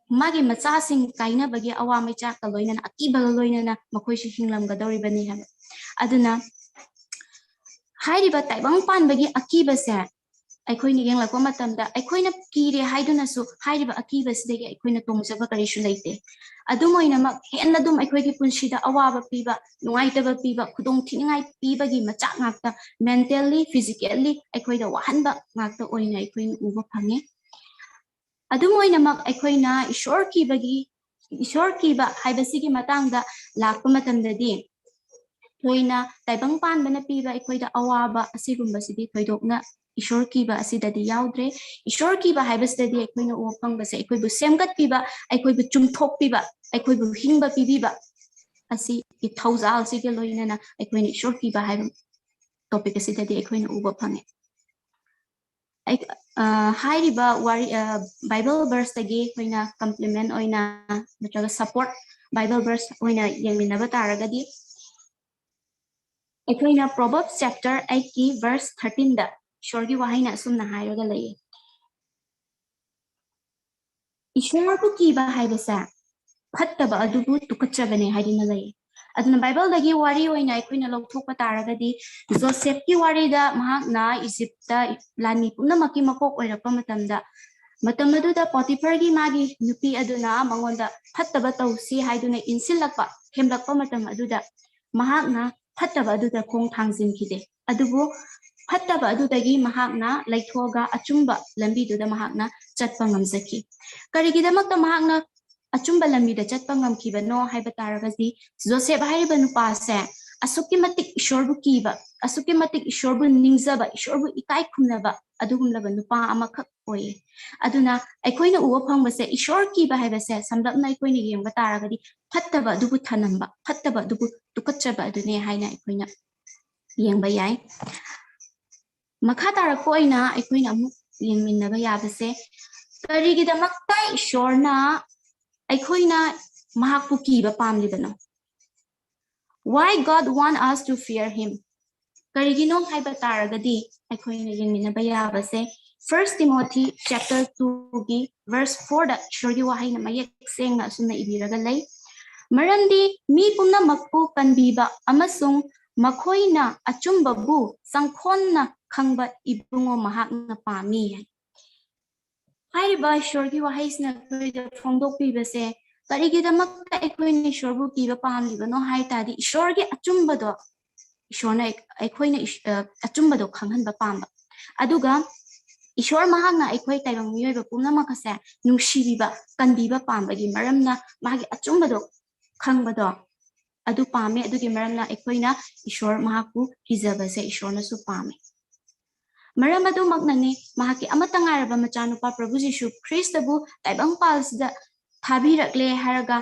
ꯃꯥꯒꯤ ꯃꯆꯥꯁꯤꯡ ꯀꯥꯏꯅꯕꯒꯤ ꯑꯋꯥ ꯃꯩꯆꯥꯛꯀ ꯂꯣꯏꯅꯅ, ꯑꯀꯤꯕꯒ ꯂꯣꯏꯅꯅ ꯃꯈꯣꯏꯁꯨ ꯍꯤꯡꯂꯝꯒꯗꯧꯔꯤꯕꯅꯤ ꯍꯥꯏꯕ꯫ ꯑꯗꯨꯅ ꯍꯥꯏꯔꯤꯕ ꯇꯥꯏꯕꯪ ꯄꯥꯟꯕꯒꯤ ꯑꯀꯤꯕꯁꯦ ꯑꯩꯈꯣꯏꯅ ꯌꯦꯡꯂꯛꯄ ꯃꯇꯝꯗ, ꯑꯩꯈꯣꯏꯅ ꯀꯤꯔꯦ ꯍꯥꯏꯗꯨꯅꯁꯨ ꯍꯥꯏꯔꯤꯕ ꯑꯀꯤꯕꯁꯤꯗꯒꯤ ꯑꯩꯈꯣꯏꯅ ꯇꯣꯡꯖꯕ ꯀꯔꯤꯁꯨ ꯂꯩꯇꯦ꯫ ꯑꯗꯨꯝ ꯑꯣꯏꯅꯃꯛ, ꯍꯦꯟꯅ ꯑꯗꯨꯝ ꯑꯩꯈꯣꯏꯒꯤ ꯄꯨꯟꯁꯤꯗ ꯑꯋꯥꯕ ꯄꯤꯕ, ꯅꯨꯡꯉꯥꯏꯇꯕ ꯄꯤꯕ, ꯈꯨꯗꯣꯡ ꯊꯤꯅꯤꯡꯉꯥꯏ ꯄꯤꯕꯒꯤ ꯃꯆꯥꯛ ꯉꯥꯛꯇ, mentally, physically ꯑꯩꯈꯣꯏꯗ ꯋꯥꯍꯟꯕ ꯉꯥꯛꯇ ꯑꯣꯏꯅ ꯑꯩꯈꯣꯏꯅ ꯎꯕ ꯐꯪꯉꯦ꯫ ꯑꯗꯨꯝ ꯑꯣꯏꯅꯃꯛ, ꯑꯩꯈꯣꯏꯅ ꯏꯁꯣꯔ ꯀꯤꯕꯒꯤ, ꯏꯁꯣꯔ ꯀꯤꯕ ꯍꯥꯏꯕꯁꯤꯒꯤ ꯃꯇꯥꯡꯗ ꯂꯥꯛꯄ ꯃꯇꯝꯗꯗꯤ, ꯊꯣꯏꯅ ꯇꯥꯏꯕꯪ ꯄꯥꯟꯕꯅ ꯄꯤꯕ ꯑꯩꯈꯣꯏꯗ ꯑꯋꯥꯕ ꯑꯁꯤꯒꯨꯝꯕꯁꯤꯗꯤ ꯊꯣꯏꯗꯣꯛꯅ ꯏꯁꯣꯔ ꯀꯤꯕ ꯑꯁꯤꯗꯗꯤ ꯌꯥꯎꯗ꯭ꯔꯦ꯫ ꯏꯁꯣꯔ ꯀꯤꯕ ꯍꯥꯏꯕꯁꯤꯗꯗꯤ ꯑꯩꯈꯣꯏꯅ ꯎꯕ ꯐꯪꯕꯁꯦ, ꯑꯩꯈꯣꯏꯕꯨ ꯁꯦꯝꯒꯠꯄꯤꯕ, ꯑꯩꯈꯣꯏꯕꯨ ꯆꯨꯝꯊꯣꯛꯄꯤꯕ, ꯑꯩꯈꯣꯏꯕꯨ ꯍꯤꯡꯕ ꯄꯤꯕꯤꯕ ꯑꯁꯤꯒꯤ ꯊꯧꯖꯥꯜꯁꯤꯒ ꯂꯣꯏꯅꯅ ꯑꯩꯈꯣꯏꯅ ꯏꯁꯣꯔ ꯀꯤꯕ ꯍꯥꯏꯕ topic ꯑꯁꯤꯗꯗꯤ ꯑꯩꯈꯣꯏꯅ ꯎꯕ ꯐꯪꯉꯦ꯫ ꯑꯩ-, ꯑ, ꯍꯥꯏꯔꯤꯕ ꯋꯥꯔꯤ, ꯑ, Bible verseꯇꯒꯤ ꯑꯩꯈꯣꯏꯅ complement ꯑꯣꯏꯅ ꯅꯠꯇ꯭ꯔꯒ support Bible verse ꯑꯣꯏꯅ ꯌꯦꯡꯃꯤꯟꯅꯕ ꯇꯥꯔꯒꯗꯤ, ꯑꯩꯈꯣꯏꯅ Proverbs chapter eightꯀꯤ verse thirteenꯗ ꯏꯁꯣꯔꯒꯤ ꯋꯥꯍꯩꯅ ꯑꯁꯨꯝꯅ ꯍꯥꯏꯔꯒ ꯂꯩꯌꯦ, "ꯏꯁꯣꯔꯕꯨ ꯀꯤꯕ ꯍꯥꯏꯕꯁꯦ ꯐꯠꯇꯕ ꯑꯗꯨꯕꯨ ꯇꯨꯀꯠꯆꯕꯅꯦ" ꯍꯥꯏꯗꯨꯅ ꯂꯩꯌꯦ꯫ ꯑꯗꯨꯅ Bibleꯗꯒꯤ ꯋꯥꯔꯤ ꯑꯣꯏꯅ ꯑꯩꯈꯣꯏꯅ ꯂꯧꯊꯣꯛꯄ ꯇꯥꯔꯒꯗꯤ, ꯖꯣꯁꯦꯐꯀꯤ ꯋꯥꯔꯤꯗ, ꯃꯍꯥꯛꯅ ꯏꯖꯤꯞꯇ ꯂꯥꯟꯃꯤ ꯄꯨꯝꯅꯃꯛꯀꯤ ꯃꯀꯣꯛ ꯑꯣꯏꯔꯛꯄ ꯃꯇꯝꯗ, ꯃꯇꯝ ꯑꯗꯨꯗ ꯄꯣꯇꯤꯐꯔꯒꯤ ꯃꯥꯒꯤ ꯅꯨꯄꯤ ꯑꯗꯨꯅ ꯃꯉꯣꯟꯗ ꯐꯠꯇꯕ ꯇꯧꯁꯤ ꯍꯥꯏꯗꯨꯅ ꯏꯟꯁꯤꯜꯂꯛꯄ, ꯊꯦꯝꯂꯛꯄ ꯃꯇꯝ ꯑꯗꯨꯗ ꯃꯍꯥꯛꯅ ꯐꯠꯇꯕ ꯑꯗꯨꯗ ꯈꯣꯡ ꯊꯥꯡꯖꯤꯟꯈꯤꯗꯦ꯫ ꯑꯗꯨꯕꯨ ꯐꯠꯇꯕ ꯑꯗꯨꯗꯒꯤ ꯃꯍꯥꯛꯅ ꯂꯩꯊꯣꯛꯑꯒ ꯑꯆꯨꯝꯕ ꯂꯝꯕꯤꯗꯨꯗ ꯃꯍꯥꯛꯅ ꯆꯠꯄ ꯉꯝꯖꯈꯤ꯫ ꯀꯔꯤꯒꯤꯗꯃꯛꯇ ꯃꯍꯥꯛꯅ ꯑꯆꯨꯝꯕ ꯂꯝꯕꯤꯗ ꯆꯠꯄ ꯉꯝꯈꯤꯕꯅꯣ ꯍꯥꯏꯕ ꯇꯥꯔꯒꯗꯤ, ꯖꯣꯁꯦꯐ ꯍꯥꯏꯔꯤꯕ ꯅꯨꯄꯥꯁꯦ ꯑꯁꯨꯛꯀꯤ ꯃꯇꯤꯛ ꯏꯁꯣꯔꯕꯨ ꯀꯤꯕ, ꯑꯁꯨꯛꯀꯤ ꯃꯇꯤꯛ ꯏꯁꯣꯔꯕꯨ ꯅꯤꯡꯖꯕ, ꯏꯁꯣꯔꯕꯨ ꯏꯀꯥꯏ ꯈꯨꯝꯅꯕ ꯑꯗꯨꯒꯨꯝꯂꯕ ꯅꯨꯄꯥ ꯑꯃꯈꯛ ꯑꯣꯏꯌꯦ꯫ ꯑꯗꯨꯅ ꯑꯩꯈꯣꯏꯅ ꯎꯕ ꯐꯪꯕꯁꯦ, ꯏꯁꯣꯔ ꯀꯤꯕ ꯍꯥꯏꯕꯁꯦ ꯁꯝꯂꯞꯅ ꯑꯩꯈꯣꯏꯅ ꯌꯦꯡꯕ ꯇꯥꯔꯒꯗꯤ ꯐꯠꯇꯕ ꯑꯗꯨꯕꯨ ꯊꯅꯝꯕ, ꯐꯠꯇꯕ ꯑꯗꯨꯕꯨ ꯇꯨꯀꯠꯆꯕ ꯑꯗꯨꯅꯦ ꯍꯥꯏꯅ ꯑꯩꯈꯣꯏꯅ ꯌꯦꯡꯕ ꯌꯥꯏ꯫ ꯃꯈꯥ ꯇꯥꯔꯛꯄ ꯑꯣꯏꯅ ꯑꯩꯈꯣꯏꯅ ꯑꯃꯨꯛ ꯌꯦꯡꯃꯤꯟꯅꯕ ꯌꯥꯕꯁꯦ, ꯀꯔꯤꯒꯤꯗꯃꯛꯇ ꯏꯁꯣꯔꯅ ꯑꯩꯈꯣꯏꯅ ꯃꯍꯥꯛꯄꯨ ꯀꯤꯕ ꯄꯥꯝꯂꯤꯕꯅꯣ? Why God want us to fear him? ꯀꯔꯤꯒꯤꯅꯣ ꯍꯥꯏꯕ ꯇꯥꯔꯒꯗꯤ, ꯑꯩꯈꯣꯏꯅ ꯌꯦꯡꯃꯤꯟꯅꯕ ꯌꯥꯕꯁꯦ, First Timothy chapter two ꯒꯤ verse four ꯗ ꯏꯁꯣꯔꯒꯤ ꯋꯥꯍꯩꯅ ꯃꯌꯦꯛ ꯁꯦꯡꯅ ꯑꯁꯨꯝꯅ ꯏꯕꯤꯔꯒ ꯂꯩ, "ꯃꯔꯝꯗꯤ ꯃꯤ ꯄꯨꯝꯅꯃꯛꯄꯨ ꯀꯟꯕꯤꯕ ꯑꯃꯁꯨꯡ ꯃꯈꯣꯏꯅ ꯑꯆꯨꯝꯕꯕꯨ ꯆꯪꯈꯣꯟꯅ ꯈꯪꯕ ꯏꯕꯨꯡꯉꯣ ꯃꯍꯥꯛꯅ ꯄꯥꯝꯃꯤ" ꯍꯥꯏ꯫ ꯍꯥꯏꯔꯤꯕ ꯏꯁꯣꯔꯒꯤ ꯋꯥꯍꯩꯁꯤꯅ ꯑꯩꯈꯣꯏꯗ ꯐꯣꯡꯗꯣꯛꯄꯤꯕꯁꯦ, ꯀꯔꯤꯒꯤꯗꯃꯛꯇ ꯑꯩꯈꯣꯏꯅ ꯏꯁꯣꯔꯕꯨ ꯀꯤꯕ ꯄꯥꯝꯂꯤꯕꯅꯣ ꯍꯥꯏ ꯇꯥꯔꯗꯤ, ꯏꯁꯣꯔꯒꯤ ꯑꯆꯨꯝꯕꯗꯣ, ꯏꯁꯣꯔꯅ ꯑꯩ-, ꯑꯩꯈꯣꯏꯅ ꯏꯁ-, ꯑ, ꯑꯆꯨꯝꯕꯗꯣ ꯈꯪꯍꯟꯕ ꯄꯥꯝꯕ꯫ ꯑꯗꯨꯒ ꯏꯁꯣꯔ ꯃꯍꯥꯛꯅ ꯑꯩꯈꯣꯏ ꯇꯥꯏꯕꯪ ꯃꯤꯑꯣꯏꯕ ꯄꯨꯝꯅꯃꯛ ꯑꯁꯦ ꯅꯨꯡꯁꯤꯕꯤꯕ, ꯀꯟꯕꯤꯕ ꯄꯥꯝꯕꯒꯤ ꯃꯔꯝꯅ ꯃꯥꯒꯤ ꯑꯆꯨꯝꯕꯗꯣ ꯈꯪꯕꯗꯣ ꯑꯗꯨ ꯄꯥꯝꯃꯦ꯫ ꯑꯗꯨꯒꯤ ꯃꯔꯝꯅ ꯑꯩꯈꯣꯏꯅ ꯏꯁꯣꯔ ꯃꯍꯥꯛꯄꯨ ꯀꯤꯖꯕꯁꯦ ꯏꯁꯣꯔꯅꯁꯨ ꯄꯥꯝꯃꯦ꯫ ꯃꯔꯝ ꯑꯗꯨꯃꯛꯅꯅꯤ ꯃꯍꯥꯛꯀꯤ ꯑꯃꯠꯇ ꯉꯥꯏꯔꯕ ꯃꯆꯥꯅꯨꯄꯥ ꯄ꯭ꯔꯚꯨ ꯖꯤꯁꯨ ꯈ꯭ꯔꯤꯁꯇꯕꯨ ꯇꯥꯏꯕꯪ ꯄꯥꯜꯁꯤꯗ ꯊꯥꯕꯤꯔꯛꯂꯦ ꯍꯥꯏꯔꯒ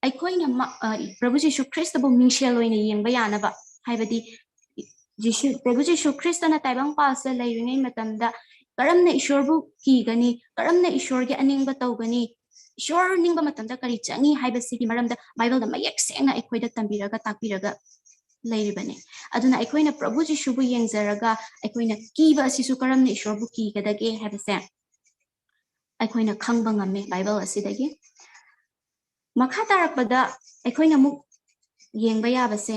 ꯑꯩꯈꯣꯏꯅ ꯃ-, ꯑ, ꯄ꯭ꯔꯚꯨ ꯖꯤꯁꯨ ꯈ꯭ꯔꯤꯁꯇꯕꯨ ꯃꯤꯡꯁꯦꯜ ꯑꯣꯏꯅ ꯌꯦꯡꯕ ꯌꯥꯅꯕ, ꯍꯥꯏꯕꯗꯤ ꯖꯤꯁꯨ, ꯄ꯭ꯔꯚꯨ ꯖꯤꯁꯨ ꯈ꯭ꯔꯤꯁꯇꯅ ꯇꯥꯏꯕꯪ ꯄꯥꯜꯁꯤꯗ ꯂꯩꯔꯤꯉꯩ ꯃꯇꯝꯗ ꯀꯔꯝꯅ ꯏꯁꯣꯔꯕꯨ ꯀꯤꯒꯅꯤ, ꯀꯔꯝꯅ ꯏꯁꯣꯔꯒꯤ ꯑꯅꯤꯡꯕ ꯇꯧꯒꯅꯤ, ꯏꯁꯣꯔ ꯅꯤꯡꯕ ꯃꯇꯝꯗ ꯀꯔꯤ ꯆꯪꯏ ꯍꯥꯏꯕꯁꯤꯒꯤ ꯃꯔꯝꯗ ꯕꯥꯏꯕꯜꯗ ꯃꯌꯦꯛ ꯁꯦꯡꯅ ꯑꯩꯈꯣꯏꯗ ꯇꯝꯕꯤꯔꯒ ꯇꯥꯛꯄꯤꯔꯒ ꯂꯩꯔꯤꯕꯅꯤ꯫ ꯑꯗꯨꯅ ꯑꯩꯈꯣꯏꯅ ꯄ꯭ꯔꯚꯨ ꯖꯤꯁꯨꯕꯨ ꯌꯦꯡꯖꯔꯒ ꯑꯩꯈꯣꯏꯅ ꯀꯤꯕ ꯑꯁꯤꯁꯨ ꯀꯔꯝꯅ ꯏꯁꯣꯔꯕꯨ ꯀꯤꯒꯗꯒꯦ ꯍꯥꯏꯕꯁꯦ ꯑꯩꯈꯣꯏꯅ ꯈꯪꯕ ꯉꯝꯃꯤ ꯕꯥꯏꯕꯜ ꯑꯁꯤꯗꯒꯤ꯫ ꯃꯈꯥ ꯇꯥꯔꯛꯄꯗ ꯑꯩꯈꯣꯏꯅ ꯑꯃꯨꯛ ꯌꯦꯡꯕ ꯌꯥꯕꯁꯦ,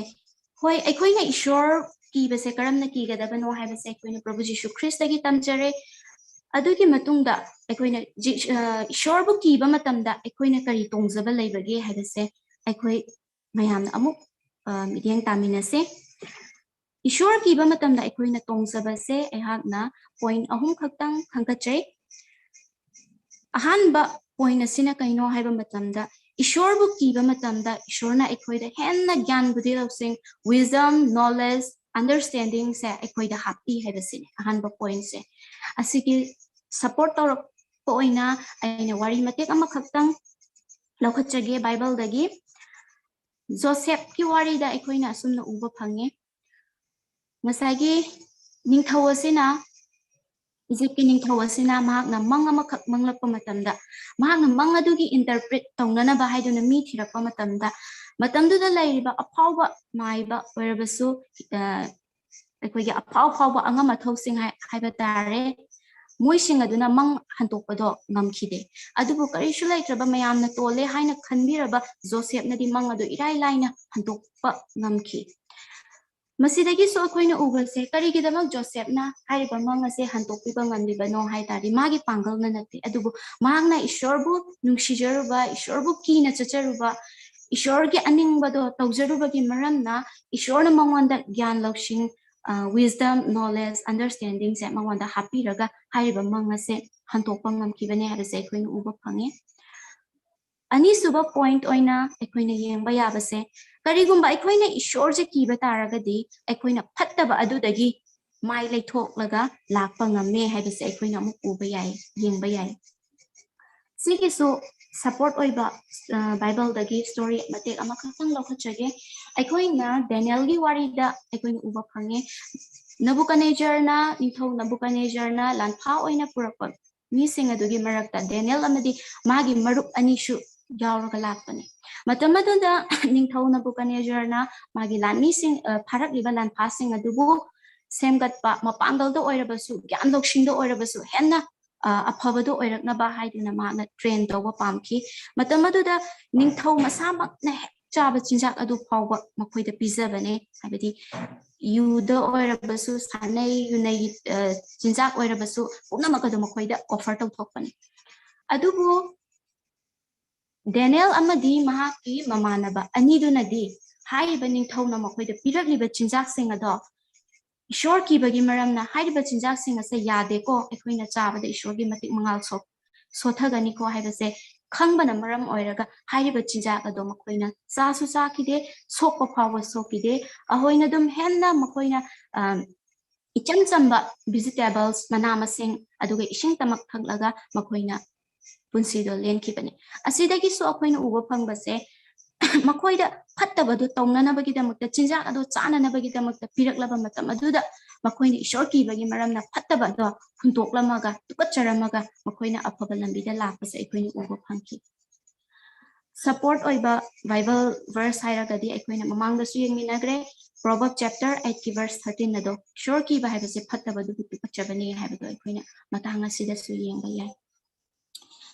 ꯍꯣꯏ, ꯑꯩꯈꯣꯏꯅ ꯏꯁꯣꯔ ꯀꯤꯕꯁꯦ ꯀꯔꯝꯅ ꯀꯤꯒꯗꯕꯅꯣ ꯍꯥꯏꯕꯁꯦ ꯑꯩꯈꯣꯏꯅ ꯄ꯭ꯔꯚꯨ ꯖꯤꯁꯨ ꯈ꯭ꯔꯤꯁꯇꯒꯤ ꯇꯝꯖꯔꯦ꯫ ꯑꯗꯨꯒꯤ ꯃꯇꯨꯡꯗ ꯑꯩꯈꯣꯏꯅ ꯖꯤ-, ꯑ, ꯏꯁꯣꯔꯕꯨ ꯀꯤꯕ ꯃꯇꯝꯗ ꯑꯩꯈꯣꯏꯅ ꯀꯔꯤ ꯇꯣꯡꯖꯕ ꯂꯩꯕꯒꯦ ꯍꯥꯏꯕꯁꯦ ꯑꯩꯈꯣꯏ ꯃꯌꯥꯝꯅ ꯑꯃꯨꯛ, ꯑ, ꯃꯤꯠꯌꯦꯡ ꯇꯥꯃꯤꯟꯅꯁꯦ꯫ ꯏꯁꯣꯔ ꯀꯤꯕ ꯃꯇꯝꯗ ꯑꯩꯈꯣꯏꯅ ꯇꯣꯡꯖꯕꯁꯦ ꯑꯩꯍꯥꯛꯅ point ꯑꯍꯨꯝ ꯈꯛꯇꯪ ꯈꯟꯒꯠꯆꯩ꯫ ꯑꯍꯥꯟꯕ point ꯑꯁꯤꯅ ꯀꯩꯅꯣ ꯍꯥꯏꯕ ꯃꯇꯝꯗ, ꯏꯁꯣꯔꯕꯨ ꯀꯤꯕ ꯃꯇꯝꯗ ꯏꯁꯣꯔꯅ ꯑꯩꯈꯣꯏꯗ ꯍꯦꯟꯅ ꯒ꯭ꯌꯥꯟ, ꯕꯨꯙꯤ, ꯂꯧꯁꯤꯡ, wisdom, knowledge, understanding ꯁꯦ ꯑꯩꯈꯣꯏꯗ ꯍꯥꯞꯄꯤ ꯍꯥꯏꯕꯁꯤꯅꯤ ꯑꯍꯥꯟꯕ point ꯁꯦ꯫ ꯑꯁꯤꯒꯤ support ꯇꯧꯔꯛꯄ ꯑꯣꯏꯅ ꯑꯩꯅ ꯋꯥꯔꯤ ꯃꯇꯦꯛ ꯑꯃꯈꯛꯇꯪ ꯂꯧꯈꯠꯆꯒꯦ ꯕꯥꯏꯕꯜꯗꯒꯤ꯫ ꯖꯣꯁꯦꯐꯀꯤ ꯋꯥꯔꯤꯗ ꯑꯩꯈꯣꯏꯅ ꯑꯁꯨꯝꯅ ꯎꯕ ꯐꯪꯉꯤ꯫ ꯉꯁꯥꯏꯒꯤ ꯅꯤꯡꯊꯧ ꯑꯁꯤꯅ, ꯏꯖꯤꯞꯀꯤ ꯅꯤꯡꯊꯧ ꯑꯁꯤꯅ ꯃꯍꯥꯛꯅ ꯃꯪ ꯑꯃꯈꯛ ꯃꯪꯂꯛꯄ ꯃꯇꯝꯗ, ꯃꯍꯥꯛꯅ ꯃꯪ ꯑꯗꯨꯒꯤ interpret ꯇꯧꯅꯅꯕ ꯍꯥꯏꯗꯨꯅ ꯃꯤ ꯊꯤꯔꯛꯄ ꯃꯇꯝꯗ, ꯃꯇꯝꯗꯨꯗ ꯂꯩꯔꯤꯕ ꯑꯐꯥꯎꯕ ꯃꯥꯏꯕ ꯑꯣꯏꯔꯕꯁꯨ, ꯑ, ꯑꯩꯈꯣꯏꯒꯤ ꯑꯐꯥꯎ ꯑꯐꯥꯎꯕ ꯑꯉꯝ ꯑꯊꯧꯁꯤꯡ ꯍꯥꯏ-, ꯍꯥꯏꯕ ꯇꯥꯔꯦ, ꯃꯣꯏꯁꯤꯡ ꯑꯗꯨꯅ ꯃꯪ ꯍꯟꯗꯣꯛꯄꯗꯣ ꯉꯝꯈꯤꯗꯦ꯫ ꯑꯗꯨꯕꯨ ꯀꯔꯤꯁꯨ ꯂꯩꯇ꯭ꯔꯕ ꯃꯌꯥꯝꯅ ꯇꯣꯜꯂꯦ ꯍꯥꯏꯅ ꯈꯟꯕꯤꯔꯕ ꯖꯣꯁꯦꯞꯅꯗꯤ ꯃꯪ ꯑꯗꯨ ꯏꯔꯥꯏ ꯂꯥꯏꯅ ꯍꯟꯗꯣꯛꯄ ꯉꯝꯈꯤ꯫ ꯃꯁꯤꯗꯒꯤꯁꯨ ꯑꯩꯈꯣꯏꯅ ꯎꯕꯁꯦ, ꯀꯔꯤꯒꯤꯗꯃꯛ ꯖꯣꯁꯦꯞꯅ ꯍꯥꯏꯔꯤꯕ ꯃꯪ ꯑꯁꯦ ꯍꯟꯗꯣꯛꯄꯤꯕ ꯉꯝꯂꯤꯕꯅꯣ ꯍꯥꯏ ꯇꯥꯔꯗꯤ, ꯃꯥꯒꯤ ꯄꯥꯡꯒꯜꯅ ꯅꯠꯇꯦ, ꯑꯗꯨꯕꯨ ꯃꯍꯥꯛꯅ ꯏꯁꯣꯔꯕꯨ ꯅꯨꯡꯁꯤꯖꯔꯨꯕ, ꯏꯁꯣꯔꯕꯨ ꯀꯤꯅ ꯆꯠꯆꯔꯨꯕ, ꯏꯁꯣꯔꯒꯤ ꯑꯅꯤꯡꯕꯗꯣ ꯇꯧꯖꯔꯨꯕꯒꯤ ꯃꯔꯝꯅ ꯏꯁꯣꯔꯅ ꯃꯉꯣꯟꯗ ꯒ꯭ꯌꯥꯟ ꯂꯧꯁꯤꯡ, wisdom, knowledge, understanding ꯁꯦ ꯃꯉꯣꯟꯗ ꯍꯥꯞꯄꯤꯔꯒ ꯍꯥꯏꯔꯤꯕ ꯃꯪ ꯑꯁꯦ ꯍꯟꯗꯣꯛꯄ ꯉꯝꯈꯤꯕꯅꯦ ꯍꯥꯏꯕꯁꯦ ꯑꯩꯈꯣꯏꯅ ꯎꯕ ꯐꯪꯉꯦ꯫ ꯑꯅꯤꯁꯨꯕ point ꯑꯣꯏꯅ ꯑꯩꯈꯣꯏꯅ ꯌꯦꯡꯕ ꯌꯥꯕꯁꯦ, ꯀꯔꯤꯒꯨꯝꯕ ꯑꯩꯈꯣꯏꯅ ꯏꯁꯣꯔꯁꯦ ꯀꯤꯕ ꯇꯥꯔꯒꯗꯤ ꯑꯩꯈꯣꯏꯅ ꯐꯠꯇꯕ ꯑꯗꯨꯗꯒꯤ ꯃꯥꯏ ꯂꯩꯊꯣꯛꯂꯒ ꯂꯥꯛꯄ ꯉꯝꯃꯦ ꯍꯥꯏꯕꯁꯦ ꯑꯩꯈꯣꯏꯅ ꯑꯃꯨꯛ ꯎꯕ ꯌꯥꯏ, ꯌꯦꯡꯕ ꯌꯥꯏ꯫ ꯁꯤꯒꯤꯁꯨ support ꯑꯣꯏꯕ, ꯑ, ꯕꯥꯏꯕꯜꯗꯒꯤ story ꯃꯇꯦꯛ ꯑꯃꯈꯛꯇꯪ ꯂꯧꯈꯠꯆꯒꯦ꯫ ꯑꯩꯈꯣꯏꯅ ꯗꯦꯅꯤꯌꯦꯜꯒꯤ ꯋꯥꯔꯤꯗ ꯑꯩꯈꯣꯏꯅ ꯎꯕ ꯐꯪꯉꯦ꯫ ꯅꯕꯨꯀꯗꯅꯦꯖꯔꯅ, ꯅꯤꯡꯊꯧ ꯅꯕꯨꯀꯗꯅꯦꯖꯔꯅ ꯂꯥꯟꯐꯥ ꯑꯣꯏꯅ ꯄꯨꯔꯛꯄ ꯃꯤꯁꯤꯡ ꯑꯗꯨꯒꯤ ꯃꯔꯛꯇ ꯗꯦꯅꯤꯌꯦꯜ ꯑꯃꯗꯤ ꯃꯥꯒꯤ ꯃꯔꯨꯞ ꯑꯅꯤꯁꯨ ꯌꯥꯎꯔꯒ ꯂꯥꯛꯄꯅꯤ꯫ ꯃꯇꯝ ꯑꯗꯨꯗ ꯅꯤꯡꯊꯧ ꯅꯕꯨꯀꯗꯅꯦꯖꯔꯅ ꯃꯥꯒꯤ ꯂꯥꯟꯃꯤꯁꯤꯡ, ꯑ, ꯐꯥꯔꯛꯂꯤꯕ ꯂꯥꯟꯐꯥꯁꯤꯡ ꯑꯗꯨꯕꯨ ꯁꯦꯝꯒꯠꯄ, ꯃꯄꯥꯡꯒꯜꯗ ꯑꯣꯏꯔꯕꯁꯨ, ꯒ꯭ꯌꯥꯟ ꯂꯧꯁꯤꯡꯗ ꯑꯣꯏꯔꯕꯁꯨ ꯍꯦꯟꯅ, ꯑ, ꯑꯐꯕꯗꯣ ꯑꯣꯏꯔꯛꯅꯕ ꯍꯥꯏꯗꯨꯅ ꯃꯥꯅ train ꯇꯧꯕ ꯄꯥꯝꯈꯤ꯫ ꯃꯇꯝ ꯑꯗꯨꯗ ꯅꯤꯡꯊꯧ ꯃꯁꯥꯃꯛꯅ ꯍꯦꯛ ꯆꯥꯕ ꯆꯤꯟꯖꯥꯛ ꯑꯗꯨ ꯐꯥꯎꯕ ꯃꯈꯣꯏꯗ ꯄꯤꯖꯕꯅꯦ꯫ ꯍꯥꯏꯕꯗꯤ ꯌꯨꯗ ꯑꯣꯏꯔꯕꯁꯨ, ꯁꯥꯟꯅꯩ, ꯌꯨꯅꯩ, ꯑ, ꯆꯤꯟꯖꯥꯛ ꯑꯣꯏꯔꯕꯁꯨ ꯄꯨꯝꯅꯃꯛ ꯑꯗꯨ ꯃꯈꯣꯏꯗ offer ꯇꯧꯊꯣꯛꯄꯅꯦ꯫ ꯑꯗꯨꯕꯨ ꯗꯦꯅꯤꯌꯦꯜ ꯑꯃꯗꯤ ꯃꯍꯥꯛꯀꯤ ꯃꯃꯥꯟꯅꯕ ꯑꯅꯤꯗꯨꯅꯗꯤ ꯍꯥꯏꯔꯤꯕ ꯅꯤꯡꯊꯧꯅ ꯃꯈꯣꯏꯗ ꯄꯤꯔꯛꯂꯤꯕ ꯆꯤꯟꯖꯥꯛꯁꯤꯡ ꯑꯗꯣ ꯏꯁꯣꯔ ꯀꯤꯕꯒꯤ ꯃꯔꯝꯅ ꯍꯥꯏꯔꯤꯕ ꯆꯤꯟꯖꯥꯛꯁꯤꯡ ꯑꯁꯦ ꯌꯥꯗꯦꯀꯣ, ꯑꯩꯈꯣꯏꯅ ꯆꯥꯕꯗ ꯏꯁꯣꯔꯒꯤ ꯃꯇꯤꯛ ꯃꯉꯥꯜ ꯁꯣꯛ-, ꯁꯣꯊꯒꯅꯤꯀꯣ ꯍꯥꯏꯕꯁꯦ ꯈꯪꯕꯅ ꯃꯔꯝ ꯑꯣꯏꯔꯒ ꯍꯥꯏꯔꯤꯕ ꯆꯤꯟꯖꯥꯛ ꯑꯗꯣ ꯃꯈꯣꯏꯅ ꯆꯥꯁꯨ ꯆꯥꯈꯤꯗꯦ, ꯁꯣꯛꯄ ꯐꯥꯎꯕ ꯁꯣꯛꯈꯤꯗꯦ꯫ ꯑꯍꯣꯏꯅ ꯑꯗꯨꯝ ꯍꯦꯟꯅ ꯃꯈꯣꯏꯅ, ꯑ, ꯏꯆꯝ ꯆꯝꯕ vegetables, ꯃꯅꯥ ꯃꯁꯤꯡ, ꯑꯗꯨꯒ ꯏꯁꯤꯡ ꯇꯃꯛ ꯊꯛꯂꯒ ꯃꯈꯣꯏꯅ ꯄꯨꯟꯁꯤꯗꯣ ꯂꯦꯟꯈꯤꯕꯅꯤ꯫ ꯑꯁꯤꯗꯒꯤꯁꯨ ꯑꯩꯈꯣꯏꯅ ꯎꯕ ꯐꯪꯕꯁꯦ, ꯃꯈꯣꯏꯗ ꯐꯠꯇꯕꯗꯨ ꯇꯧꯅꯅꯕꯒꯤꯗꯃꯛꯇ, ꯆꯤꯟꯖꯥꯛ ꯑꯗꯨ ꯆꯥꯅꯅꯕꯒꯤꯗꯃꯛꯇ ꯄꯤꯔꯛꯂꯕ ꯃꯇꯝ ꯑꯗꯨꯗ ꯃꯈꯣꯏꯅ ꯏꯁꯣꯔ ꯀꯤꯕꯒꯤ ꯃꯔꯝꯅ ꯐꯠꯇꯕꯗꯣ ꯍꯨꯟꯗꯣꯛꯂꯝꯃꯒ, ꯇꯨꯀꯠꯆꯔꯝꯃꯒ ꯃꯈꯣꯏꯅ ꯑꯐꯕ ꯂꯝꯕꯤꯗ ꯂꯥꯛꯄꯁꯦ ꯑꯩꯈꯣꯏꯅ ꯎꯕ ꯐꯪꯈꯤ꯫ ꯁꯄꯣꯔꯠ ꯑꯣꯏꯕ ꯕꯥꯏꯕꯜ ꯚꯔꯁ ꯍꯥꯏꯔꯒꯗꯤ ꯑꯩꯈꯣꯏꯅ ꯃꯃꯥꯡꯗꯁꯨ ꯌꯦꯡꯃꯤꯟꯅꯈ꯭ꯔꯦ, ꯄ꯭ꯔꯣꯚꯔꯕ ꯆꯦꯞꯇꯔ ꯑꯩꯠꯀꯤ ꯚꯔꯁ ꯊꯥꯔꯇꯤꯟ ꯑꯗꯣ, ꯏꯁꯣꯔ ꯀꯤꯕ ꯍꯥꯏꯕꯁꯦ ꯐꯠꯇꯕꯗꯨꯕꯨ ꯇꯨꯀꯠꯆꯕꯅꯤ ꯍꯥꯏꯕꯗꯣ ꯑꯩꯈꯣꯏꯅ ꯃꯇꯥꯡ ꯑꯁꯤꯗꯁꯨ ꯌꯦꯡꯕ ꯌꯥꯏ꯫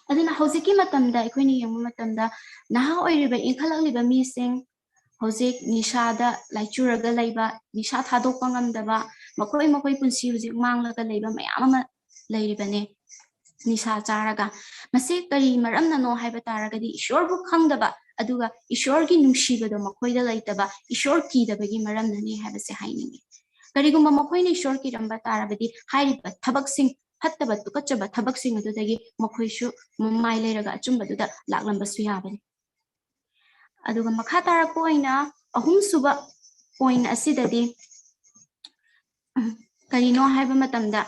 ꯑꯗꯨꯅ ꯍꯧꯖꯤꯛꯀꯤ ꯃꯇꯝꯗ ꯑꯩꯈꯣꯏꯅ ꯌꯦꯡꯕ ꯃꯇꯝꯗ ꯅꯍꯥ ꯑꯣꯏꯔꯤꯕ ꯏꯟꯈꯠꯂꯛꯂꯤꯕ ꯃꯤꯁꯤꯡ ꯍꯧꯖꯤꯛ ꯅꯤꯁꯥꯗ ꯂꯥꯏꯆꯨꯔꯒ ꯂꯩꯕ, ꯅꯤꯁꯥ ꯊꯥꯗꯣꯛꯄ ꯉꯝꯗꯕ, ꯃꯈꯣꯏ ꯃꯈꯣꯏ ꯄꯨꯟꯁꯤ ꯍꯧꯖꯤꯛ ꯃꯥꯡꯂꯒ ꯂꯩꯕ ꯃꯌꯥꯝ ꯑꯃ ꯂꯩꯔꯤꯕꯅꯦ꯫ ꯅꯤꯁꯥ ꯆꯥꯔꯒ ꯃꯁꯤ ꯀꯔꯤ ꯃꯔꯝꯅꯅꯣ ꯍꯥꯏꯕ ꯇꯥꯔꯒꯗꯤ ꯏꯁꯣꯔꯕꯨ ꯈꯪꯗꯕ ꯑꯗꯨꯒ ꯏꯁꯣꯔꯒꯤ ꯅꯨꯡꯁꯤꯕꯗꯣ ꯃꯈꯣꯏꯗ ꯂꯩꯇꯕ, ꯏꯁꯣꯔ ꯀꯤꯗꯕꯒꯤ ꯃꯔꯝꯅꯅꯤ ꯍꯥꯏꯕꯁꯦ ꯍꯥꯏꯅꯤꯡꯉꯤ꯫ ꯀꯔꯤꯒꯨꯝꯕ ꯃꯈꯣꯏꯅ ꯏꯁꯣꯔ ꯀꯤꯔꯝꯕ ꯇꯥꯔꯕꯗꯤ ꯍꯥꯏꯔꯤꯕ ꯊꯕꯛꯁꯤꯡ ꯐꯠꯇꯕ ꯇꯨꯀꯠꯆꯕ ꯊꯕꯛꯁꯤꯡ ꯑꯗꯨꯗꯒꯤ ꯃꯈꯣꯏꯁꯨ ꯃꯃꯥꯏ ꯂꯩꯔꯒ ꯑꯆꯨꯝꯕꯗꯨꯗ ꯂꯥꯛꯂꯝꯕꯁꯨ ꯌꯥꯕꯅꯤ꯫ ꯑꯗꯨꯒ ꯃꯈꯥ ꯇꯥꯔꯛꯄ ꯑꯣꯏꯅ ꯑꯍꯨꯝꯁꯨꯕ ꯄꯣꯏꯟ ꯑꯁꯤꯗꯗꯤ ꯀꯔꯤꯅꯣ ꯍꯥꯏꯕ ꯃꯇꯝꯗ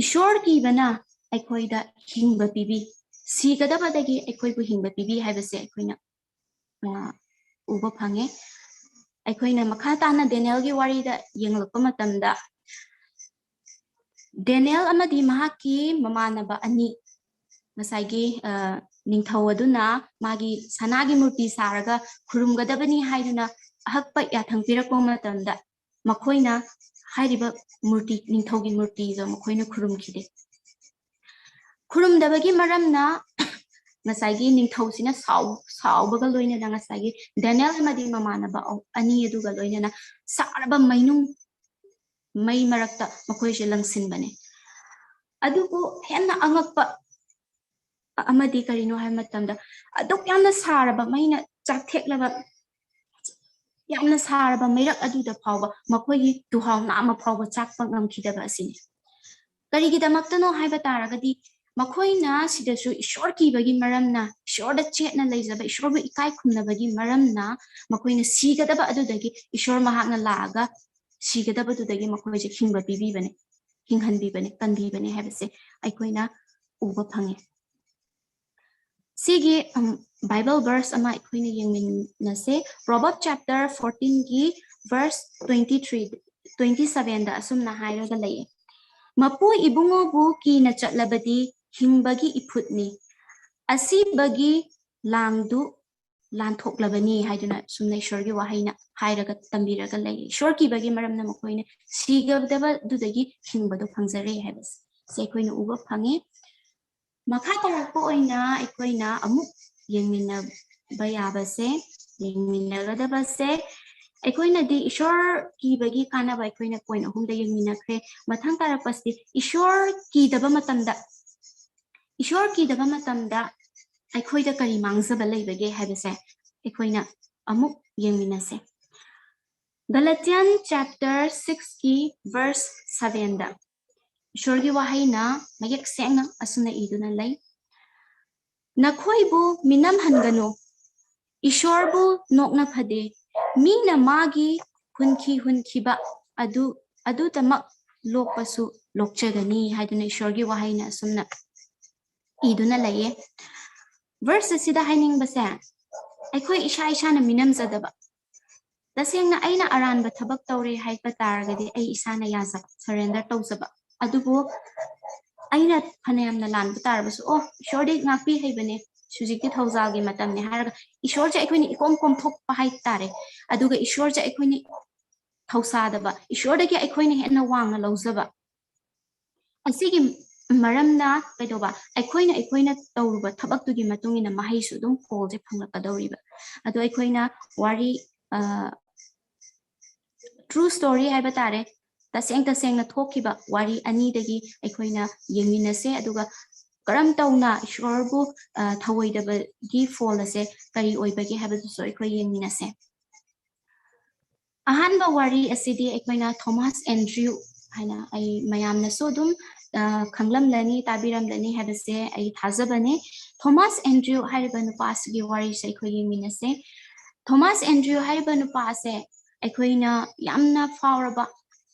ꯏꯁꯣꯔ ꯀꯤꯕꯅ ꯑꯩꯈꯣꯏꯗ ꯍꯤꯡꯕ ꯄꯤꯕꯤ, ꯁꯤꯒꯗꯕꯗꯒꯤ ꯑꯩꯈꯣꯏꯕꯨ ꯍꯤꯡꯕ ꯄꯤꯕꯤ ꯍꯥꯏꯕꯁꯦ ꯑꯩꯈꯣꯏꯅ ꯎꯕ ꯐꯪꯉꯦ꯫ ꯑꯩꯈꯣꯏꯅ ꯃꯈꯥ ꯇꯥꯅ ꯗꯦꯅꯤꯌꯦꯜꯒꯤ ꯋꯥꯔꯤꯗ ꯌꯦꯡꯂꯛꯄ ꯃꯇꯝꯗ ꯗꯦꯅꯤꯌꯦꯜ ꯑꯃꯗꯤ ꯃꯍꯥꯛꯀꯤ ꯃꯃꯥꯟꯅꯕ ꯑꯅꯤ, ꯉꯁꯥꯏꯒꯤ ꯅꯤꯡꯊꯧ ꯑꯗꯨꯅ ꯃꯥꯒꯤ ꯁꯅꯥꯒꯤ ꯃꯨꯔꯇꯤ ꯁꯥꯔꯒ ꯈꯨꯔꯨꯝꯒꯗꯕꯅꯤ ꯍꯥꯏꯗꯨꯅ ꯑꯍꯛꯄ ꯌꯥꯊꯪ ꯄꯤꯔꯛꯄ ꯃꯇꯝꯗ ꯃꯈꯣꯏꯅ ꯍꯥꯏꯔꯤꯕ ꯃꯨꯔꯇꯤ, ꯅꯤꯡꯊꯧꯒꯤ ꯃꯨꯔꯇꯤꯗꯣ ꯃꯈꯣꯏꯅ ꯈꯨꯔꯨꯝꯈꯤꯗꯦ꯫ ꯈꯨꯔꯨꯝꯗꯕꯒꯤ ꯃꯔꯝꯅ ꯉꯁꯥꯏꯒꯤ ꯅꯤꯡꯊꯧꯁꯤꯅ ꯁꯥꯎ-, ꯁꯥꯎꯕꯒ ꯂꯣꯏꯅꯅ ꯉꯁꯥꯏꯒꯤ ꯗꯦꯅꯤꯌꯦꯜ ꯑꯃꯗꯤ ꯃꯃꯥꯟꯅꯕ ꯑꯅꯤ ꯑꯗꯨꯒ ꯂꯣꯏꯅꯅ ꯁꯥꯔꯕ ꯃꯩꯅꯨꯡ, ꯃꯩ ꯃꯔꯛꯇ ꯃꯈꯣꯏꯁꯦ ꯂꯪꯁꯤꯟꯕꯅꯦ꯫ ꯑꯗꯨꯕꯨ ꯍꯦꯟꯅ ꯑꯉꯛꯄ ꯑꯃꯗꯤ ꯀꯔꯤꯅꯣ ꯍꯥꯏꯕ ꯃꯇꯝꯗ ꯑꯗꯨꯛ ꯌꯥꯝꯅ ꯁꯥꯔꯕ ꯃꯩꯅ ꯆꯥꯛꯊꯦꯛꯂꯕ ꯌꯥꯝꯅ ꯁꯥꯔꯕ ꯃꯩꯔꯛ ꯑꯗꯨꯗ ꯐꯥꯎꯕ ꯃꯈꯣꯏꯒꯤ ꯇꯨꯍꯥꯎ ꯅꯥꯝꯃ ꯐꯥꯎꯕ ꯆꯥꯛꯄ ꯉꯝꯈꯤꯗꯕ ꯑꯁꯤꯅꯤ꯫ ꯀꯔꯤꯒꯤꯗꯃꯛꯇꯅꯣ ꯍꯥꯏꯕ ꯇꯥꯔꯒꯗꯤ ꯃꯈꯣꯏꯅ ꯁꯤꯗꯁꯨ ꯏꯁꯣꯔ ꯀꯤꯕꯒꯤ ꯃꯔꯝꯅ, ꯏꯁꯣꯔꯗ ꯆꯦꯠꯅ ꯂꯩꯖꯕ, ꯏꯁꯣꯔꯕꯨ ꯏꯀꯥꯏ ꯈꯨꯝꯅꯕꯒꯤ ꯃꯔꯝꯅ ꯃꯈꯣꯏꯅ ꯁꯤꯒꯗꯕ ꯑꯗꯨꯗꯒꯤ ꯏꯁꯣꯔ ꯃꯍꯥꯛꯅ ꯂꯥꯛꯑꯒ ꯁꯤꯒꯗꯕꯗꯨꯗꯒꯤ ꯃꯈꯣꯏꯁꯦ ꯍꯤꯡꯕ ꯄꯤꯕꯤꯕꯅꯦ, ꯍꯤꯡꯍꯟꯕꯤꯕꯅꯦ, ꯀꯟꯕꯤꯕꯅꯦ ꯍꯥꯏꯕꯁꯦ ꯑꯩꯈꯣꯏꯅ ꯎꯕ ꯐꯪꯉꯦ꯫ ꯁꯤꯒꯤ ꯕꯥꯏꯕꯜ ꯚꯔꯁ ꯑꯃ ꯑꯩꯈꯣꯏꯅ ꯌꯦꯡꯃꯤꯟꯅꯁꯦ꯫ ꯄ꯭ꯔꯣꯚꯔꯕ ꯆꯦꯞꯇꯔ ꯐꯣꯔꯇꯤꯟꯒꯤ ꯚꯔꯁ ꯇ꯭ꯋꯦꯟꯇꯤ ꯊ꯭ꯔꯤ, ꯇ꯭ꯋꯦꯟꯇꯤ ꯁꯚꯦꯟꯗ ꯑꯁꯨꯝꯅ ꯍꯥꯏꯔꯒ ꯂꯩꯌꯦ, "ꯃꯄꯨ ꯏꯕꯨꯡꯉꯣꯕꯨ ꯀꯤꯅ ꯆꯠꯂꯕꯗꯤ ꯍꯤꯡꯕꯒꯤ ꯏꯐꯨꯠꯅꯤ, ꯑꯁꯤꯕꯒꯤ ꯂꯥꯡꯗꯨ ꯂꯥꯟꯊꯣꯛꯂꯕꯅꯤ ꯍꯥꯏꯗꯨꯅ ꯁꯨꯝꯅ ꯏꯁꯣꯔꯒꯤ ꯋꯥꯍꯩꯅ ꯍꯥꯏꯔꯒ ꯇꯝꯕꯤꯔꯒ ꯂꯩ꯫ ꯏꯁꯣꯔ ꯀꯤꯕꯒꯤ ꯃꯔꯝꯅ ꯃꯈꯣꯏꯅ ꯁꯤꯒꯗꯕꯗꯨꯗꯒꯤ ꯍꯤꯡꯕꯗꯣ ꯐꯪꯖꯔꯦ ꯍꯥꯏꯕꯁꯦ ꯑꯩꯈꯣꯏꯅ ꯎꯕ ꯐꯪꯉꯤ꯫ ꯃꯈꯥ ꯇꯥꯔꯛꯄ ꯑꯣꯏꯅ ꯑꯩꯈꯣꯏꯅ ꯑꯃꯨꯛ ꯌꯦꯡꯃꯤꯟꯅꯕ ꯌꯥꯕꯁꯦ, ꯌꯦꯡꯃꯤꯟꯅꯒꯗꯕꯁꯦ, ꯑꯩꯈꯣꯏꯅꯗꯤ ꯏꯁꯣꯔ ꯀꯤꯕꯒꯤ ꯀꯥꯟꯅꯕ ꯑꯩꯈꯣꯏꯅ ꯄꯣꯏꯟ ꯑꯍꯨꯝꯗ ꯌꯦꯡꯃꯤꯟꯅꯈ꯭ꯔꯦ꯫ ꯃꯊꯪ ꯇꯥꯔꯛꯄꯁꯤ ꯏꯁꯣꯔ ꯀꯤꯗꯕ ꯃꯇꯝꯗ, ꯏꯁꯣꯔ ꯀꯤꯗꯕ ꯃꯇꯝꯗ ꯑꯩꯈꯣꯏꯗ ꯀꯔꯤ ꯃꯥꯡꯖꯕ ꯂꯩꯕꯒꯦ ꯍꯥꯏꯕꯁꯦ ꯑꯩꯈꯣꯏꯅ ꯑꯃꯨꯛ ꯌꯦꯡꯃꯤꯟꯅꯁꯦ꯫ Galatian chapter six ꯀꯤ verse seven ꯗ ꯏꯁꯣꯔꯒꯤ ꯋꯥꯍꯩꯅ ꯃꯌꯦꯛ ꯁꯦꯡꯅ ꯑꯁꯨꯝꯅ ꯏꯗꯨꯅ ꯂꯩ, "ꯅꯈꯣꯏꯕꯨ ꯃꯤꯅꯝꯍꯟꯒꯅꯨ, ꯏꯁꯣꯔꯕꯨ ꯅꯣꯛꯅ ꯐꯗꯦ, ꯃꯤꯅ ꯃꯥꯒꯤ ꯍꯨꯟꯈꯤ ꯍꯨꯟꯈꯤꯕ ꯑꯗꯨ, ꯑꯗꯨꯗꯃꯛ ꯂꯣꯛꯄꯁꯨ ꯂꯣꯛꯆꯒꯅꯤ" ꯍꯥꯏꯗꯨꯅ ꯏꯁꯣꯔꯒꯤ ꯋꯥꯍꯩꯅ ꯑꯁꯨꯝꯅ ꯏꯗꯨꯅ ꯂꯩꯌꯦ꯫ ꯚꯔꯁ ꯑꯁꯤꯗ ꯍꯥꯏꯅꯤꯡꯕꯁꯦ, ꯑꯩꯈꯣꯏ ꯏꯁꯥ ꯏꯁꯥꯅ ꯃꯤꯅꯝꯖꯗꯕ, ꯇꯁꯦꯡꯅ ꯑꯩꯅ ꯑꯔꯥꯟꯕ ꯊꯕꯛ ꯇꯧꯔꯦ ꯍꯥꯏꯕ ꯇꯥꯔꯒꯗꯤ ꯑꯩ ꯏꯁꯥꯅ ꯌꯥꯖꯕ, ꯁꯔꯦꯟꯗꯔ ꯇꯧꯖꯕ, ꯑꯗꯨꯕꯨ ꯑꯩꯅ ꯐꯅꯌꯥꯝꯅ ꯂꯥꯟꯕ ꯇꯥꯔꯕꯁꯨ, "ꯑꯣ, ꯏꯁꯣꯔꯗꯤ ꯉꯥꯛꯄꯤ ꯍꯩꯕꯅꯦ, ꯍꯧꯖꯤꯛꯇꯤ ꯊꯧꯖꯥꯜꯒꯤ ꯃꯇꯝꯅꯦ" ꯍꯥꯏꯔꯒ ꯏꯁꯣꯔꯁꯦ ꯑꯩꯈꯣꯏꯅ ꯏꯀꯣꯝ ꯀꯣꯝꯊꯣꯛꯄ ꯍꯥꯏꯇꯥꯔꯦ꯫ ꯑꯗꯨꯒ ꯏꯁꯣꯔꯁꯦ ꯑꯩꯈꯣꯏꯅ ꯊꯧꯁꯥꯗꯕ, ꯏꯁꯣꯔꯗꯒꯤ ꯑꯩꯈꯣꯏꯅ ꯍꯦꯟꯅ ꯋꯥꯡꯅ ꯂꯧꯖꯕ, ꯑꯁꯤꯒꯤ ꯃꯔꯝꯅ ꯀꯩꯗꯧꯕ, ꯑꯩꯈꯣꯏꯅ, ꯑꯩꯈꯣꯏꯅ ꯇꯧꯔꯨꯕ ꯊꯕꯛꯇꯨꯒꯤ ꯃꯇꯨꯡ ꯏꯟꯅ ꯃꯍꯩꯁꯨ ꯑꯗꯨꯝ ꯐꯣꯜꯁꯦ ꯐꯪꯂꯛꯀꯗꯧꯔꯤꯕ꯫ ꯑꯗꯣ ꯑꯩꯈꯣꯏꯅ ꯋꯥꯔꯤ, ꯑ, true story ꯍꯥꯏꯕ ꯇꯥꯔꯦ, ꯇꯁꯦꯡ ꯇꯁꯦꯡꯅ ꯊꯣꯛꯈꯤꯕ ꯋꯥꯔꯤ ꯑꯅꯤꯗꯒꯤ ꯑꯩꯈꯣꯏꯅ ꯌꯦꯡꯃꯤꯟꯅꯁꯦ, ꯑꯗꯨꯒ ꯀꯔꯝ ꯇꯧꯅ ꯏꯁꯣꯔꯕꯨ, ꯑ, ꯊꯧꯑꯣꯏꯗꯕꯒꯤ ꯐꯣꯜ ꯑꯁꯦ ꯀꯔꯤ ꯑꯣꯏꯕꯒꯦ ꯍꯥꯏꯕꯗꯨꯁꯨ ꯑꯩꯈꯣꯏ ꯌꯦꯡꯃꯤꯟꯅꯁꯦ꯫ ꯑꯍꯥꯟꯕ ꯋꯥꯔꯤ ꯑꯁꯤꯗꯤ ꯑꯩꯈꯣꯏꯅ ꯊꯣꯃꯥꯁ ꯑꯦꯟꯗ꯭ꯔꯤꯌꯨ ꯍꯥꯏꯅ, ꯑꯩ ꯃꯌꯥꯝꯅꯁꯨ ꯑꯗꯨꯝ, ꯑ, ꯈꯪꯂꯝꯂꯅꯤ, ꯇꯥꯕꯤꯔꯝꯂꯅꯤ ꯍꯥꯏꯕꯁꯦ ꯑꯩ ꯊꯥꯖꯕꯅꯤ꯫ ꯊꯣꯃꯥꯁ ꯑꯦꯟꯗ꯭ꯔꯤꯌꯨ ꯍꯥꯏꯔꯤꯕ ꯅꯨꯄꯥ ꯑꯁꯤꯒꯤ ꯋꯥꯔꯤꯁꯦ ꯑꯩꯈꯣꯏ ꯌꯦꯡꯃꯤꯟꯅꯁꯦ꯫ ꯊꯣꯃꯥꯁ ꯑꯦꯟꯗ꯭ꯔꯤꯌꯨ ꯍꯥꯏꯔꯤꯕ ꯅꯨꯄꯥ ꯑꯁꯦ ꯑꯩꯈꯣꯏꯅ ꯌꯥꯝꯅ ꯐꯥꯎꯔꯕ,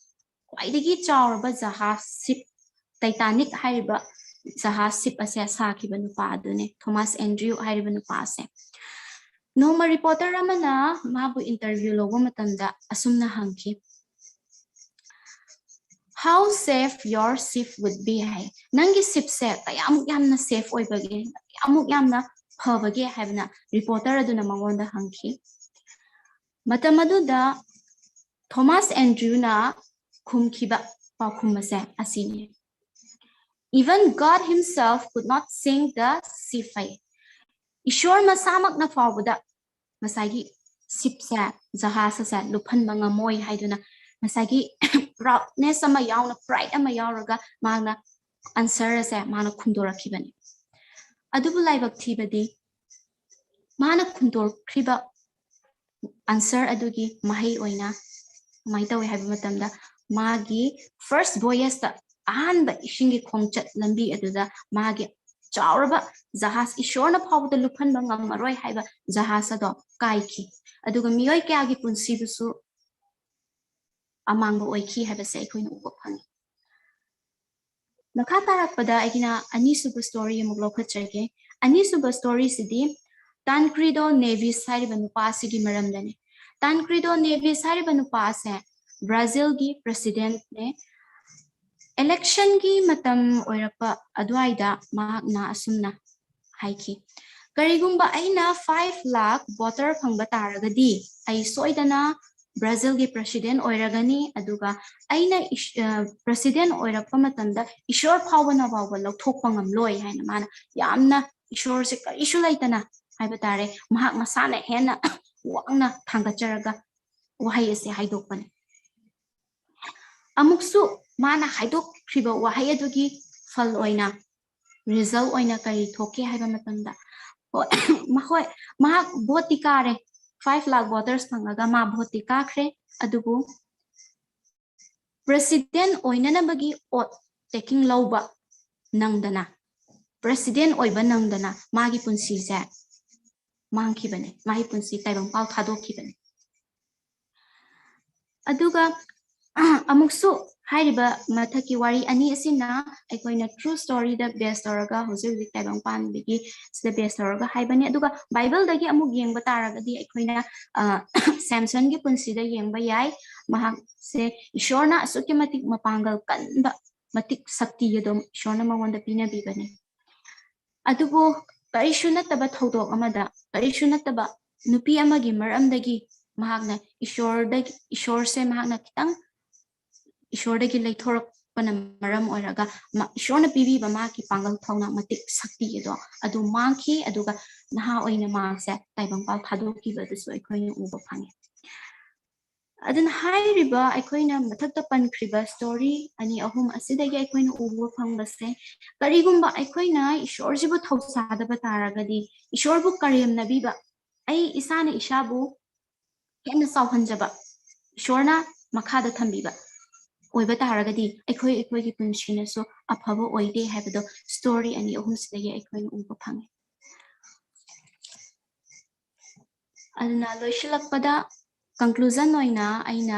ꯈ꯭ꯋꯥꯏꯗꯒꯤ ꯆꯥꯎꯔꯕ ꯖꯍꯥꯖ ꯁꯤꯞ ꯇꯥꯏꯇꯥꯅꯤꯛ ꯍꯥꯏꯔꯤꯕ ꯖꯍꯥꯖ ꯁꯤꯞ ꯑꯁꯦ ꯁꯥꯈꯤꯕ ꯅꯨꯄꯥ ꯑꯗꯨꯅꯦ, ꯊꯣꯃꯥꯁ ꯑꯦꯟꯗ꯭ꯔꯤꯌꯨ ꯍꯥꯏꯔꯤꯕ ꯅꯨꯄꯥ ꯑꯁꯦ꯫ ꯅꯣꯡꯃ ꯔꯤꯄꯣꯔꯇꯔ ꯑꯃꯅ ꯃꯥꯕꯨ ꯏꯟꯇꯔꯚ꯭ꯌꯨ ꯂꯧꯕ ꯃꯇꯝꯗ ꯑꯁꯨꯝꯅ ꯍꯪꯈꯤ, "How safe your ship would be?" ꯍꯥꯏ꯫ "ꯅꯪꯒꯤ ꯁꯤꯞꯁꯦ ꯀꯌꯥꯃꯨꯛ ꯌꯥꯝꯅ ꯁꯦꯐ ꯑꯣꯏꯕꯒꯦ, ꯀꯌꯥꯃꯨꯛ ꯌꯥꯝꯅ ꯐꯕꯒꯦ ꯍꯥꯏꯕꯅ ꯔꯤꯄꯣꯔꯇꯔ ꯑꯗꯨꯅ ꯃꯉꯣꯟꯗ ꯍꯪꯈꯤ꯫ ꯃꯇꯝ ꯑꯗꯨꯗ ꯊꯣꯃꯥꯁ ꯑꯦꯟꯗ꯭ꯔꯨꯅ ꯈꯨꯝꯈꯤꯕ ꯄꯥꯎꯈꯨꯝ ꯑꯁꯦ ꯑꯁꯤꯅꯤ: "Even God himself could not sink the ship." ꯏꯁꯣꯔ ꯃꯁꯥꯃꯛꯅ ꯐꯥꯎꯕꯗ ꯉꯁꯥꯏꯒꯤ ꯁꯤꯞꯁꯦ, ꯖꯍꯥꯖ ꯑꯁꯦ ꯂꯨꯞꯍꯟꯕ ꯉꯝꯃꯣꯏ ꯍꯥꯏꯗꯨꯅ ꯉꯁꯥꯏꯒꯤ ꯄ꯭ꯔꯥꯎꯗꯅꯦꯁ ꯑꯃ ꯌꯥꯎꯅ, ꯄ꯭ꯔꯥꯏꯗ ꯑꯃ ꯌꯥꯎꯔꯒ ꯃꯥꯅ ꯑꯟꯁꯔ ꯑꯁꯦ ꯃꯥꯅ ꯈꯨꯝꯗꯣꯔꯛꯈꯤꯕꯅꯤ꯫ ꯑꯗꯨꯕꯨ ꯂꯥꯏꯕꯛ ꯊꯤꯕꯗꯤ ꯃꯥꯅ ꯈꯨꯝꯗꯣꯔꯛꯈ꯭ꯔꯤꯕ ꯑꯟꯁꯔ ꯑꯗꯨꯒꯤ ꯃꯍꯩ ꯑꯣꯏꯅ ꯀꯃꯥꯏꯅ ꯇꯧꯏ ꯍꯥꯏꯕ ꯃꯇꯝꯗ, ꯃꯥꯒꯤ ꯐꯥꯔꯁ ꯚꯣꯌꯦꯖꯇ, ꯑꯍꯥꯟꯕ ꯏꯁꯤꯡꯒꯤ ꯈꯣꯡꯆꯠ ꯂꯝꯕꯤ ꯑꯗꯨꯗ ꯃꯥꯒꯤ ꯆꯥꯎꯔꯕ ꯖꯍꯥꯖ, ꯏꯁꯣꯔꯅ ꯐꯥꯎꯕꯗ ꯂꯨꯞꯍꯟꯕ ꯉꯝꯃꯔꯣꯏ ꯍꯥꯏꯕ ꯖꯍꯥꯖ ꯑꯗꯣ ꯀꯥꯏꯈꯤ꯫ ꯑꯗꯨꯒ ꯃꯤꯑꯣꯏ ꯀꯌꯥꯒꯤ ꯄꯨꯟꯁꯤꯕꯨꯁꯨ ꯑꯃꯥꯡꯕ ꯑꯣꯏꯈꯤ ꯍꯥꯏꯕꯁꯦ ꯑꯩꯈꯣꯏꯅ ꯎꯕ ꯐꯪꯉꯤ꯫ ꯃꯈꯥ ꯇꯥꯔꯛꯄꯗ ꯑꯩꯒꯤꯅ ꯑꯅꯤꯁꯨꯕ ꯁ꯭ꯇꯣꯔꯤ ꯑꯃꯨꯛ ꯂꯧꯈꯠꯆꯒꯦ꯫ ꯑꯅꯤꯁꯨꯕ ꯁ꯭ꯇꯣꯔꯤꯁꯤꯗꯤ ꯇꯥꯟꯀ꯭ꯔꯤꯗꯣ ꯅꯦꯚꯤꯁ ꯍꯥꯏꯔꯤꯕ ꯅꯨꯄꯥ ꯑꯁꯤꯒꯤ ꯃꯔꯝꯗꯅꯤ꯫ ꯇꯥꯟꯀ꯭ꯔꯤꯗꯣ ꯅꯦꯚꯤꯁ ꯍꯥꯏꯔꯤꯕ ꯅꯨꯄꯥ ꯑꯁꯦ ꯕ꯭ꯔꯥꯖꯤꯜꯒꯤ ꯄ꯭ꯔꯦꯁꯤꯗꯦꯟꯠꯅꯦ꯫ ꯏꯂꯦꯛꯁꯟꯒꯤ ꯃꯇꯝ ꯑꯣꯏꯔꯛꯄ ꯑꯗꯨꯋꯥꯏꯗ ꯃꯍꯥꯛꯅ ꯑꯁꯨꯝꯅ ꯍꯥꯏꯈꯤ, "ꯀꯔꯤꯒꯨꯝꯕ ꯑꯩꯅ ꯐꯥꯏꯚ ꯂꯥꯈ ꯚꯣꯇꯔ ꯐꯪꯕ ꯇꯥꯔꯒꯗꯤ ꯑꯩ ꯁꯣꯏꯗꯅ ꯕ꯭ꯔꯥꯖꯤꯜꯒꯤ ꯄ꯭ꯔꯦꯁꯤꯗꯦꯟꯠ ꯑꯣꯏꯔꯒꯅꯤ, ꯑꯗꯨꯒ ꯑꯩꯅ ꯏꯁ-, ꯑ, ꯄ꯭ꯔꯦꯁꯤꯗꯦꯟꯠ ꯑꯣꯏꯔꯛꯄ ꯃꯇꯝꯗ ꯏꯁꯣꯔ ꯐꯥꯎꯕꯅ ꯐꯥꯎꯕ ꯂꯧꯊꯣꯛꯄ ꯉꯝꯂꯣꯏ" ꯍꯥꯏꯅ ꯃꯥꯅ ꯌꯥꯝꯅ ꯏꯁꯣꯔꯁꯦ ꯀꯔꯤꯁꯨ ꯂꯩꯇꯅ ꯍꯥꯏꯕ ꯇꯥꯔꯦ, ꯃꯍꯥꯛ ꯃꯁꯥꯅ ꯍꯦꯟꯅ ꯋꯥꯡꯅ ꯊꯥꯡꯒꯠꯆꯔꯒ ꯋꯥꯍꯩ ꯑꯁꯤ ꯍꯥꯏꯗꯣꯛꯄꯅꯤ꯫ ꯑꯃꯨꯛꯁꯨ ꯃꯥꯅ ꯍꯥꯏꯗꯣꯛꯈ꯭ꯔꯤꯕ ꯋꯥꯍꯩ ꯑꯗꯨꯒꯤ ꯐꯜ ꯑꯣꯏꯅ, ꯔꯤꯖꯜ ꯑꯣꯏꯅ ꯀꯔꯤ ꯊꯣꯛꯀꯦ ꯍꯥꯏꯕ ꯃꯇꯝꯗ, ꯍꯣꯏ, ꯃꯈꯣꯏ, ꯃꯍꯥꯛ ꯚꯣꯠꯇꯤ ꯀꯥꯔꯦ, ꯐꯥꯏꯚ ꯂꯥꯈ ꯚꯣꯇꯔꯁ ꯐꯪꯉꯒ ꯃꯥ ꯚꯣꯠꯇꯤ ꯀꯥꯈ꯭ꯔꯦ, ꯑꯗꯨꯕꯨ ꯄ꯭ꯔꯦꯁꯤꯗꯦꯟꯠ ꯑꯣꯏꯅꯅꯕꯒꯤ ꯑꯣꯠ ꯇꯦꯀꯤꯡ ꯂꯧꯕ ꯅꯪꯗꯅ, ꯄ꯭ꯔꯦꯁꯤꯗꯦꯟꯠ ꯑꯣꯏꯕ ꯅꯪꯗꯅ ꯃꯥꯒꯤ ꯄꯨꯟꯁꯤꯁꯦ ꯃꯥꯡꯈꯤꯕꯅꯦ, ꯃꯥꯒꯤ ꯄꯨꯟꯁꯤ ꯇꯥꯏꯕꯪꯄꯥꯟ ꯊꯥꯗꯣꯛꯈꯤꯕꯅꯦ꯫ ꯑꯗꯨꯒ ꯑꯃꯨꯛꯁꯨ ꯍꯥꯏꯔꯤꯕ ꯃꯊꯛꯀꯤ ꯋꯥꯔꯤ ꯑꯅꯤ ꯑꯁꯤꯅ ꯑꯩꯈꯣꯏꯅ ꯇ꯭ꯔꯨ ꯁ꯭ꯇꯣꯔꯤꯗ ꯕꯦꯁ ꯇꯧꯔꯒ, ꯍꯧꯖꯤꯛ ꯍꯧꯖꯤꯛ ꯇꯥꯏꯕꯪꯄꯥꯟꯗꯒꯤ ꯁꯤꯗ ꯕꯦꯁ ꯇꯧꯔꯒ ꯍꯥꯏꯕꯅꯤ꯫ ꯑꯗꯨꯒ ꯕꯥꯏꯕꯜꯗꯒꯤ ꯑꯃꯨꯛ ꯌꯦꯡꯕ ꯇꯥꯔꯒꯗꯤ ꯑꯩꯈꯣꯏꯅ, ꯑ, ꯁꯦꯝꯁꯟꯒꯤ ꯄꯨꯟꯁꯤꯗ ꯌꯦꯡꯕ ꯌꯥꯏ꯫ ꯃꯍꯥꯛꯁꯦ ꯏꯁꯣꯔꯅ ꯑꯁꯨꯛꯀꯤ ꯃꯇꯤꯛ ꯃꯄꯥꯡꯒꯜ ꯀꯟꯕ, ꯃꯇꯤꯛ ꯁꯛꯇꯤ ꯑꯗꯨꯝ ꯏꯁꯣꯔꯅ ꯃꯉꯣꯟꯗ ꯄꯤꯅꯕꯤꯕꯅꯤ꯫ ꯑꯗꯨꯕꯨ ꯀꯔꯤꯁꯨ ꯅꯠꯇꯕ ꯊꯧꯗꯣꯛ ꯑꯃꯗ, ꯀꯔꯤꯁꯨ ꯅꯠꯇꯕ ꯅꯨꯄꯤ ꯑꯃꯒꯤ ꯃꯔꯝꯗꯒꯤ ꯃꯍꯥꯛꯅ ꯏꯁꯣꯔꯗꯒꯤ, ꯏꯁꯣꯔꯁꯦ ꯃꯍꯥꯛꯅ ꯈꯤꯇꯪ ꯏꯁꯣꯔꯗꯒꯤ ꯂꯩꯊꯣꯔꯛꯄꯅ ꯃꯔꯝ ꯑꯣꯏꯔꯒ ꯃꯥ-, ꯏꯁꯣꯔꯅ ꯄꯤꯕꯤꯕ ꯃꯍꯥꯛꯀꯤ ꯄꯥꯡꯒꯜ, ꯊꯧꯅꯥ, ꯃꯇꯤꯛ, ꯁꯛꯇꯤ ꯑꯗꯣ ꯑꯗꯨ ꯃꯥꯡꯈꯤ꯫ ꯑꯗꯨꯒ ꯅꯍꯥ ꯑꯣꯏꯅ ꯃꯥꯁꯦ ꯇꯥꯏꯕꯪꯄꯥꯜ ꯊꯥꯗꯣꯛꯈꯤꯕꯗꯨꯁꯨ ꯑꯩꯈꯣꯏꯅ ꯎꯕ ꯐꯪꯉꯦ꯫ ꯑꯗꯨꯅ ꯍꯥꯏꯔꯤꯕ ꯑꯩꯈꯣꯏꯅ ꯃꯊꯛꯇ ꯄꯟꯈ꯭ꯔꯤꯕ ꯁ꯭ꯇꯣꯔꯤ ꯑꯅꯤ ꯑꯍꯨꯝ ꯑꯁꯤꯗꯒꯤ ꯑꯩꯈꯣꯏꯅ ꯎꯕ ꯐꯪꯕꯁꯦ, ꯀꯔꯤꯒꯨꯝꯕ ꯑꯩꯈꯣꯏꯅ ꯏꯁꯣꯔꯁꯤꯕꯨ ꯊꯧꯁꯥꯗꯕ ꯇꯥꯔꯒꯗꯤ, ꯏꯁꯣꯔꯕꯨ ꯀꯔꯦꯝꯅꯕꯤꯕ, ꯑꯩ ꯏꯁꯥꯅ ꯏꯁꯥꯕꯨ ꯍꯦꯟꯅ ꯆꯥꯎꯍꯟꯖꯕ, ꯏꯁꯣꯔꯅ ꯃꯈꯥꯗ ꯊꯝꯕꯤꯕ ꯑꯣꯏꯕ ꯇꯥꯔꯒꯗꯤ, ꯑꯩꯈꯣꯏ, ꯑꯩꯈꯣꯏꯒꯤ ꯄꯨꯟꯁꯤꯅꯁꯨ ꯑꯐꯕ ꯑꯣꯏꯗꯦ ꯍꯥꯏꯕꯗꯣ ꯁ꯭ꯇꯣꯔꯤ ꯑꯅꯤ ꯑꯍꯨꯝꯁꯤꯗꯒꯤ ꯑꯩꯈꯣꯏꯅ ꯎꯕ ꯐꯪꯉꯤ꯫ ꯑꯗꯨꯅ ꯂꯣꯏꯁꯤꯜꯂꯛꯄꯗ ꯀꯟꯀ꯭ꯂꯨꯖꯟ ꯑꯣꯏꯅ ꯑꯩꯅ,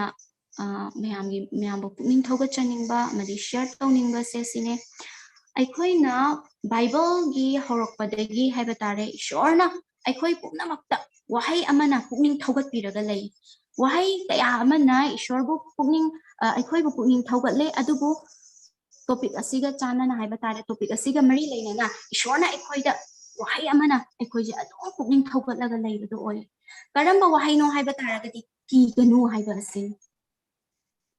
ꯑ, ꯃꯌꯥꯝꯒꯤ, ꯃꯌꯥꯝꯕꯨ ꯄꯨꯛꯅꯤꯡ ꯊꯧꯒꯠꯆꯅꯤꯡꯕ ꯑꯃꯗꯤ ꯁꯤꯌꯔ ꯇꯧꯅꯤꯡꯕꯁꯦ ꯁꯤꯅꯦ꯫ ꯑꯩꯈꯣꯏꯅ ꯕꯥꯏꯕꯜꯒꯤ ꯍꯧꯔꯛꯄꯗꯒꯤ ꯍꯥꯏꯕ ꯇꯥꯔꯦ, ꯏꯁꯣꯔꯅ ꯑꯩꯈꯣꯏ ꯄꯨꯝꯅꯃꯛꯇ ꯋꯥꯍꯩ ꯑꯃꯅ ꯄꯨꯛꯅꯤꯡ ꯊꯧꯒꯠꯄꯤꯔꯒ ꯂꯩ꯫ ꯋꯥꯍꯩ ꯀꯌꯥ ꯑꯃꯅ ꯏꯁꯣꯔꯕꯨ ꯄꯨꯛꯅꯤꯡ, ꯑ, ꯑꯩꯈꯣꯏꯕꯨ ꯄꯨꯛꯅꯤꯡ ꯊꯧꯒꯠꯂꯦ, ꯑꯗꯨꯕꯨ ꯇꯣꯄꯤꯛ ꯑꯁꯤꯒ ꯆꯥꯟꯅꯅ ꯍꯥꯏꯕ ꯇꯥꯔꯦ, ꯇꯣꯄꯤꯛ ꯑꯁꯤꯒ ꯃꯔꯤ ꯂꯩꯅꯅ ꯏꯁꯣꯔꯅ ꯑꯩꯈꯣꯏꯗ ꯋꯥꯍꯩ ꯑꯃꯅ ꯑꯩꯈꯣꯏꯁꯦ ꯑꯗꯨꯝ ꯄꯨꯛꯅꯤꯡ ꯊꯧꯒꯠꯂꯒ ꯂꯩꯕꯗꯣ ꯑꯣꯏ꯫ ꯀꯔꯝꯕ ꯋꯥꯍꯩꯅꯣ ꯍꯥꯏꯕ ꯇꯥꯔꯒꯗꯤ, "ꯀꯤꯒꯅꯨ" ꯍꯥꯏꯕ ꯑꯁꯤꯅꯤ꯫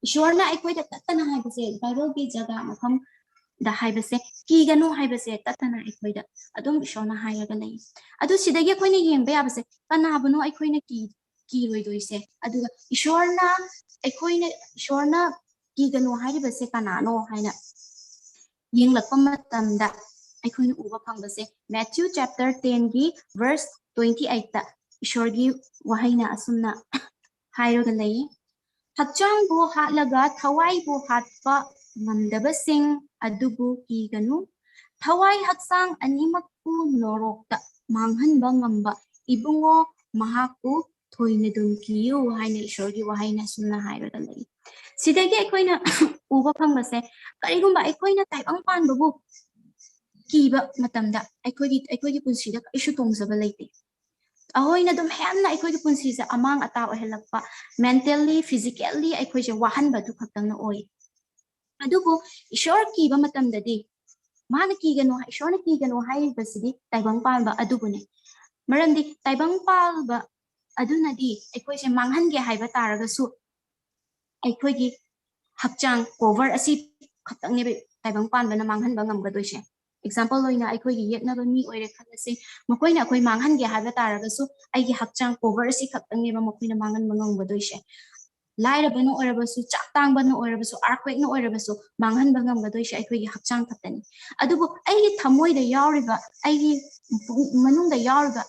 ꯏꯁꯣꯔꯅ ꯑꯩꯈꯣꯏꯗ ꯇꯠꯇꯅ ꯍꯥꯏꯕꯁꯦ, ꯕꯥꯏꯕꯜꯒꯤ ꯖꯒꯥ ꯃꯐꯝꯗ ꯍꯥꯏꯕꯁꯦ, "ꯀꯤꯒꯅꯨ" ꯍꯥꯏꯕꯁꯦ ꯇꯠꯇꯅ ꯑꯩꯈꯣꯏꯗ ꯑꯗꯨꯝ ꯏꯁꯣꯔꯅ ꯍꯥꯏꯔꯒ ꯂꯩ꯫ ꯑꯗꯨ ꯁꯤꯗꯒꯤ ꯑꯩꯈꯣꯏꯅ ꯌꯦꯡꯕ ꯌꯥꯕꯁꯦ, ꯀꯅꯥꯕꯨꯅꯣ ꯑꯩꯈꯣꯏꯅ ꯀꯤ-, ꯀꯤꯔꯣꯏꯗꯣꯏꯁꯦ? ꯑꯗꯨꯒ ꯏꯁꯣꯔꯅ, ꯑꯩꯈꯣꯏꯅ, ꯏꯁꯣꯔꯅ "ꯀꯤꯒꯅꯨ" ꯍꯥꯏꯔꯤꯕꯁꯦ ꯀꯅꯥꯅꯣ ꯍꯥꯏꯅ ꯌꯦꯡꯂꯛꯄ ꯃꯇꯝꯗ, ꯑꯩꯈꯣꯏꯅ ꯎꯕ ꯐꯪꯕꯁꯦ, ꯃꯦꯊ꯭ꯌꯨ ꯆꯦꯞꯇꯔ ꯇꯦꯟꯒꯤ ꯚꯔꯁ ꯇ꯭ꯋꯦꯟꯇꯤ ꯑꯩꯠꯇ ꯏꯁꯣꯔꯒꯤ ꯋꯥꯍꯩꯅ ꯑꯁꯨꯝꯅ ꯍꯥꯏꯔꯒ ꯂꯩ, "ꯍꯛꯆꯥꯡꯕꯨ ꯍꯥꯠꯂꯒ ꯊꯋꯥꯏꯕꯨ ꯍꯥꯠꯄ ꯉꯝꯗꯕꯁꯤꯡ ꯑꯗꯨꯕꯨ ꯀꯤꯒꯅꯨ꯫ ꯊꯋꯥꯏ ꯍꯛꯆꯥꯡ ꯑꯅꯤꯃꯛꯄꯨ ꯅꯣꯔꯣꯛꯇ ꯃꯥꯡꯍꯟꯕ ꯉꯝꯕ ꯏꯕꯨꯡꯉꯣ ꯃꯍꯥꯛꯄꯨ ꯊꯣꯏꯅ ꯑꯗꯨꯝ ꯀꯤꯌꯨ" ꯍꯥꯏꯅ ꯏꯁꯣꯔꯒꯤ ꯋꯥꯍꯩꯅ ꯑꯁꯨꯝꯅ ꯍꯥꯏꯔꯒ ꯂꯩ꯫ ꯁꯤꯗꯒꯤ ꯑꯩꯈꯣꯏꯅ ꯎꯕ ꯐꯪꯕꯁꯦ, ꯀꯔꯤꯒꯨꯝꯕ ꯑꯩꯈꯣꯏꯅ ꯇꯥꯏꯕꯪ ꯄꯥꯟꯕꯕꯨ ꯀꯤꯕ ꯃꯇꯝꯗ ꯑꯩꯈꯣꯏꯒꯤ, ꯑꯩꯈꯣꯏꯒꯤ ꯄꯨꯟꯁꯤꯗ ꯀꯔꯤꯁꯨ ꯇꯣꯡꯖꯕ ꯂꯩꯇꯦ꯫ ꯑꯩꯈꯣꯏꯅ ꯑꯗꯨꯝ ꯍꯦꯟꯅ ꯑꯩꯈꯣꯏꯒꯤ ꯄꯨꯟꯁꯤꯁꯦ ꯑꯃꯥꯡ ꯑꯇꯥ ꯑꯣꯏꯍꯜꯂꯛꯄ, ꯃꯦꯟꯇꯦꯜꯂꯤ, ꯐꯤꯖꯤꯀꯦꯜꯂꯤ ꯑꯩꯈꯣꯏꯁꯦ ꯋꯥꯍꯟꯕꯗꯨ ꯈꯛꯇꯪꯅ ꯑꯣꯏ꯫ ꯑꯗꯨꯕꯨ ꯏꯁꯣꯔ ꯀꯤꯕ ꯃꯇꯝꯗꯗꯤ ꯃꯥꯅ ꯀꯤꯒꯅꯨ, ꯏꯁꯣꯔꯅ ꯀꯤꯒꯅꯨ ꯍꯥꯏꯔꯤꯕꯁꯤꯗꯤ ꯇꯥꯏꯕꯪ ꯄꯥꯟꯕ ꯑꯗꯨꯕꯨꯅꯦ꯫ ꯃꯔꯝꯗꯤ ꯇꯥꯏꯕꯪ ꯄꯥꯟꯕ ꯑꯗꯨꯅꯗꯤ ꯑꯩꯈꯣꯏꯁꯦ ꯃꯥꯡꯍꯟꯒꯦ ꯍꯥꯏꯕ ꯇꯥꯔꯒꯁꯨ, ꯑꯩꯈꯣꯏꯒꯤ ꯍꯛꯆꯥꯡ ꯀꯣꯚꯔ ꯑꯁꯤ ꯈꯛꯇꯪꯅꯦꯕ ꯇꯥꯏꯕꯪ ꯄꯥꯟꯕꯅ ꯃꯥꯡꯍꯟꯕ ꯉꯝꯒꯗꯣꯏꯁꯦ꯫ ꯑꯦꯛꯖꯥꯝꯄꯜ ꯑꯣꯏꯅ, ꯑꯩꯈꯣꯏꯒꯤ ꯌꯦꯛꯅꯕ ꯃꯤ ꯑꯣꯏꯔꯦ ꯈꯜꯂꯁꯤ, ꯃꯈꯣꯏꯅ ꯑꯩꯈꯣꯏ ꯃꯥꯡꯍꯟꯒꯦ ꯍꯥꯏꯕ ꯇꯥꯔꯒꯁꯨ, ꯑꯩꯒꯤ ꯍꯛꯆꯥꯡ ꯀꯣꯚꯔ ꯑꯁꯤ ꯈꯛꯇꯪꯅꯦꯕ ꯃꯈꯣꯏꯅ ꯃꯥꯡꯍꯟꯕ ꯉꯝꯒꯗꯣꯏꯁꯦ꯫ ꯂꯥꯏꯔꯕꯅ ꯑꯣꯏꯔꯕꯁꯨ, ꯆꯥꯛ ꯇꯥꯡꯕꯅ ꯑꯣꯏꯔꯕꯁꯨ, ꯑꯥꯔꯊꯀ꯭ꯋꯦꯛꯅ ꯑꯣꯏꯔꯕꯁꯨ, ꯃꯥꯡꯍꯟꯕ ꯉꯝꯒꯗꯣꯏꯁꯦ ꯑꯩꯈꯣꯏꯒꯤ ꯍꯛꯆꯥꯡ ꯈꯛꯇꯅꯤ꯫ ꯑꯗꯨꯕꯨ ꯑꯩꯒꯤ ꯊꯃꯣꯏꯗ ꯌꯥꯎꯔꯤꯕ, ꯑꯩꯒꯤ ꯄꯨꯛ-, ꯃꯅꯨꯡꯗ ꯌꯥꯎꯔꯤꯕ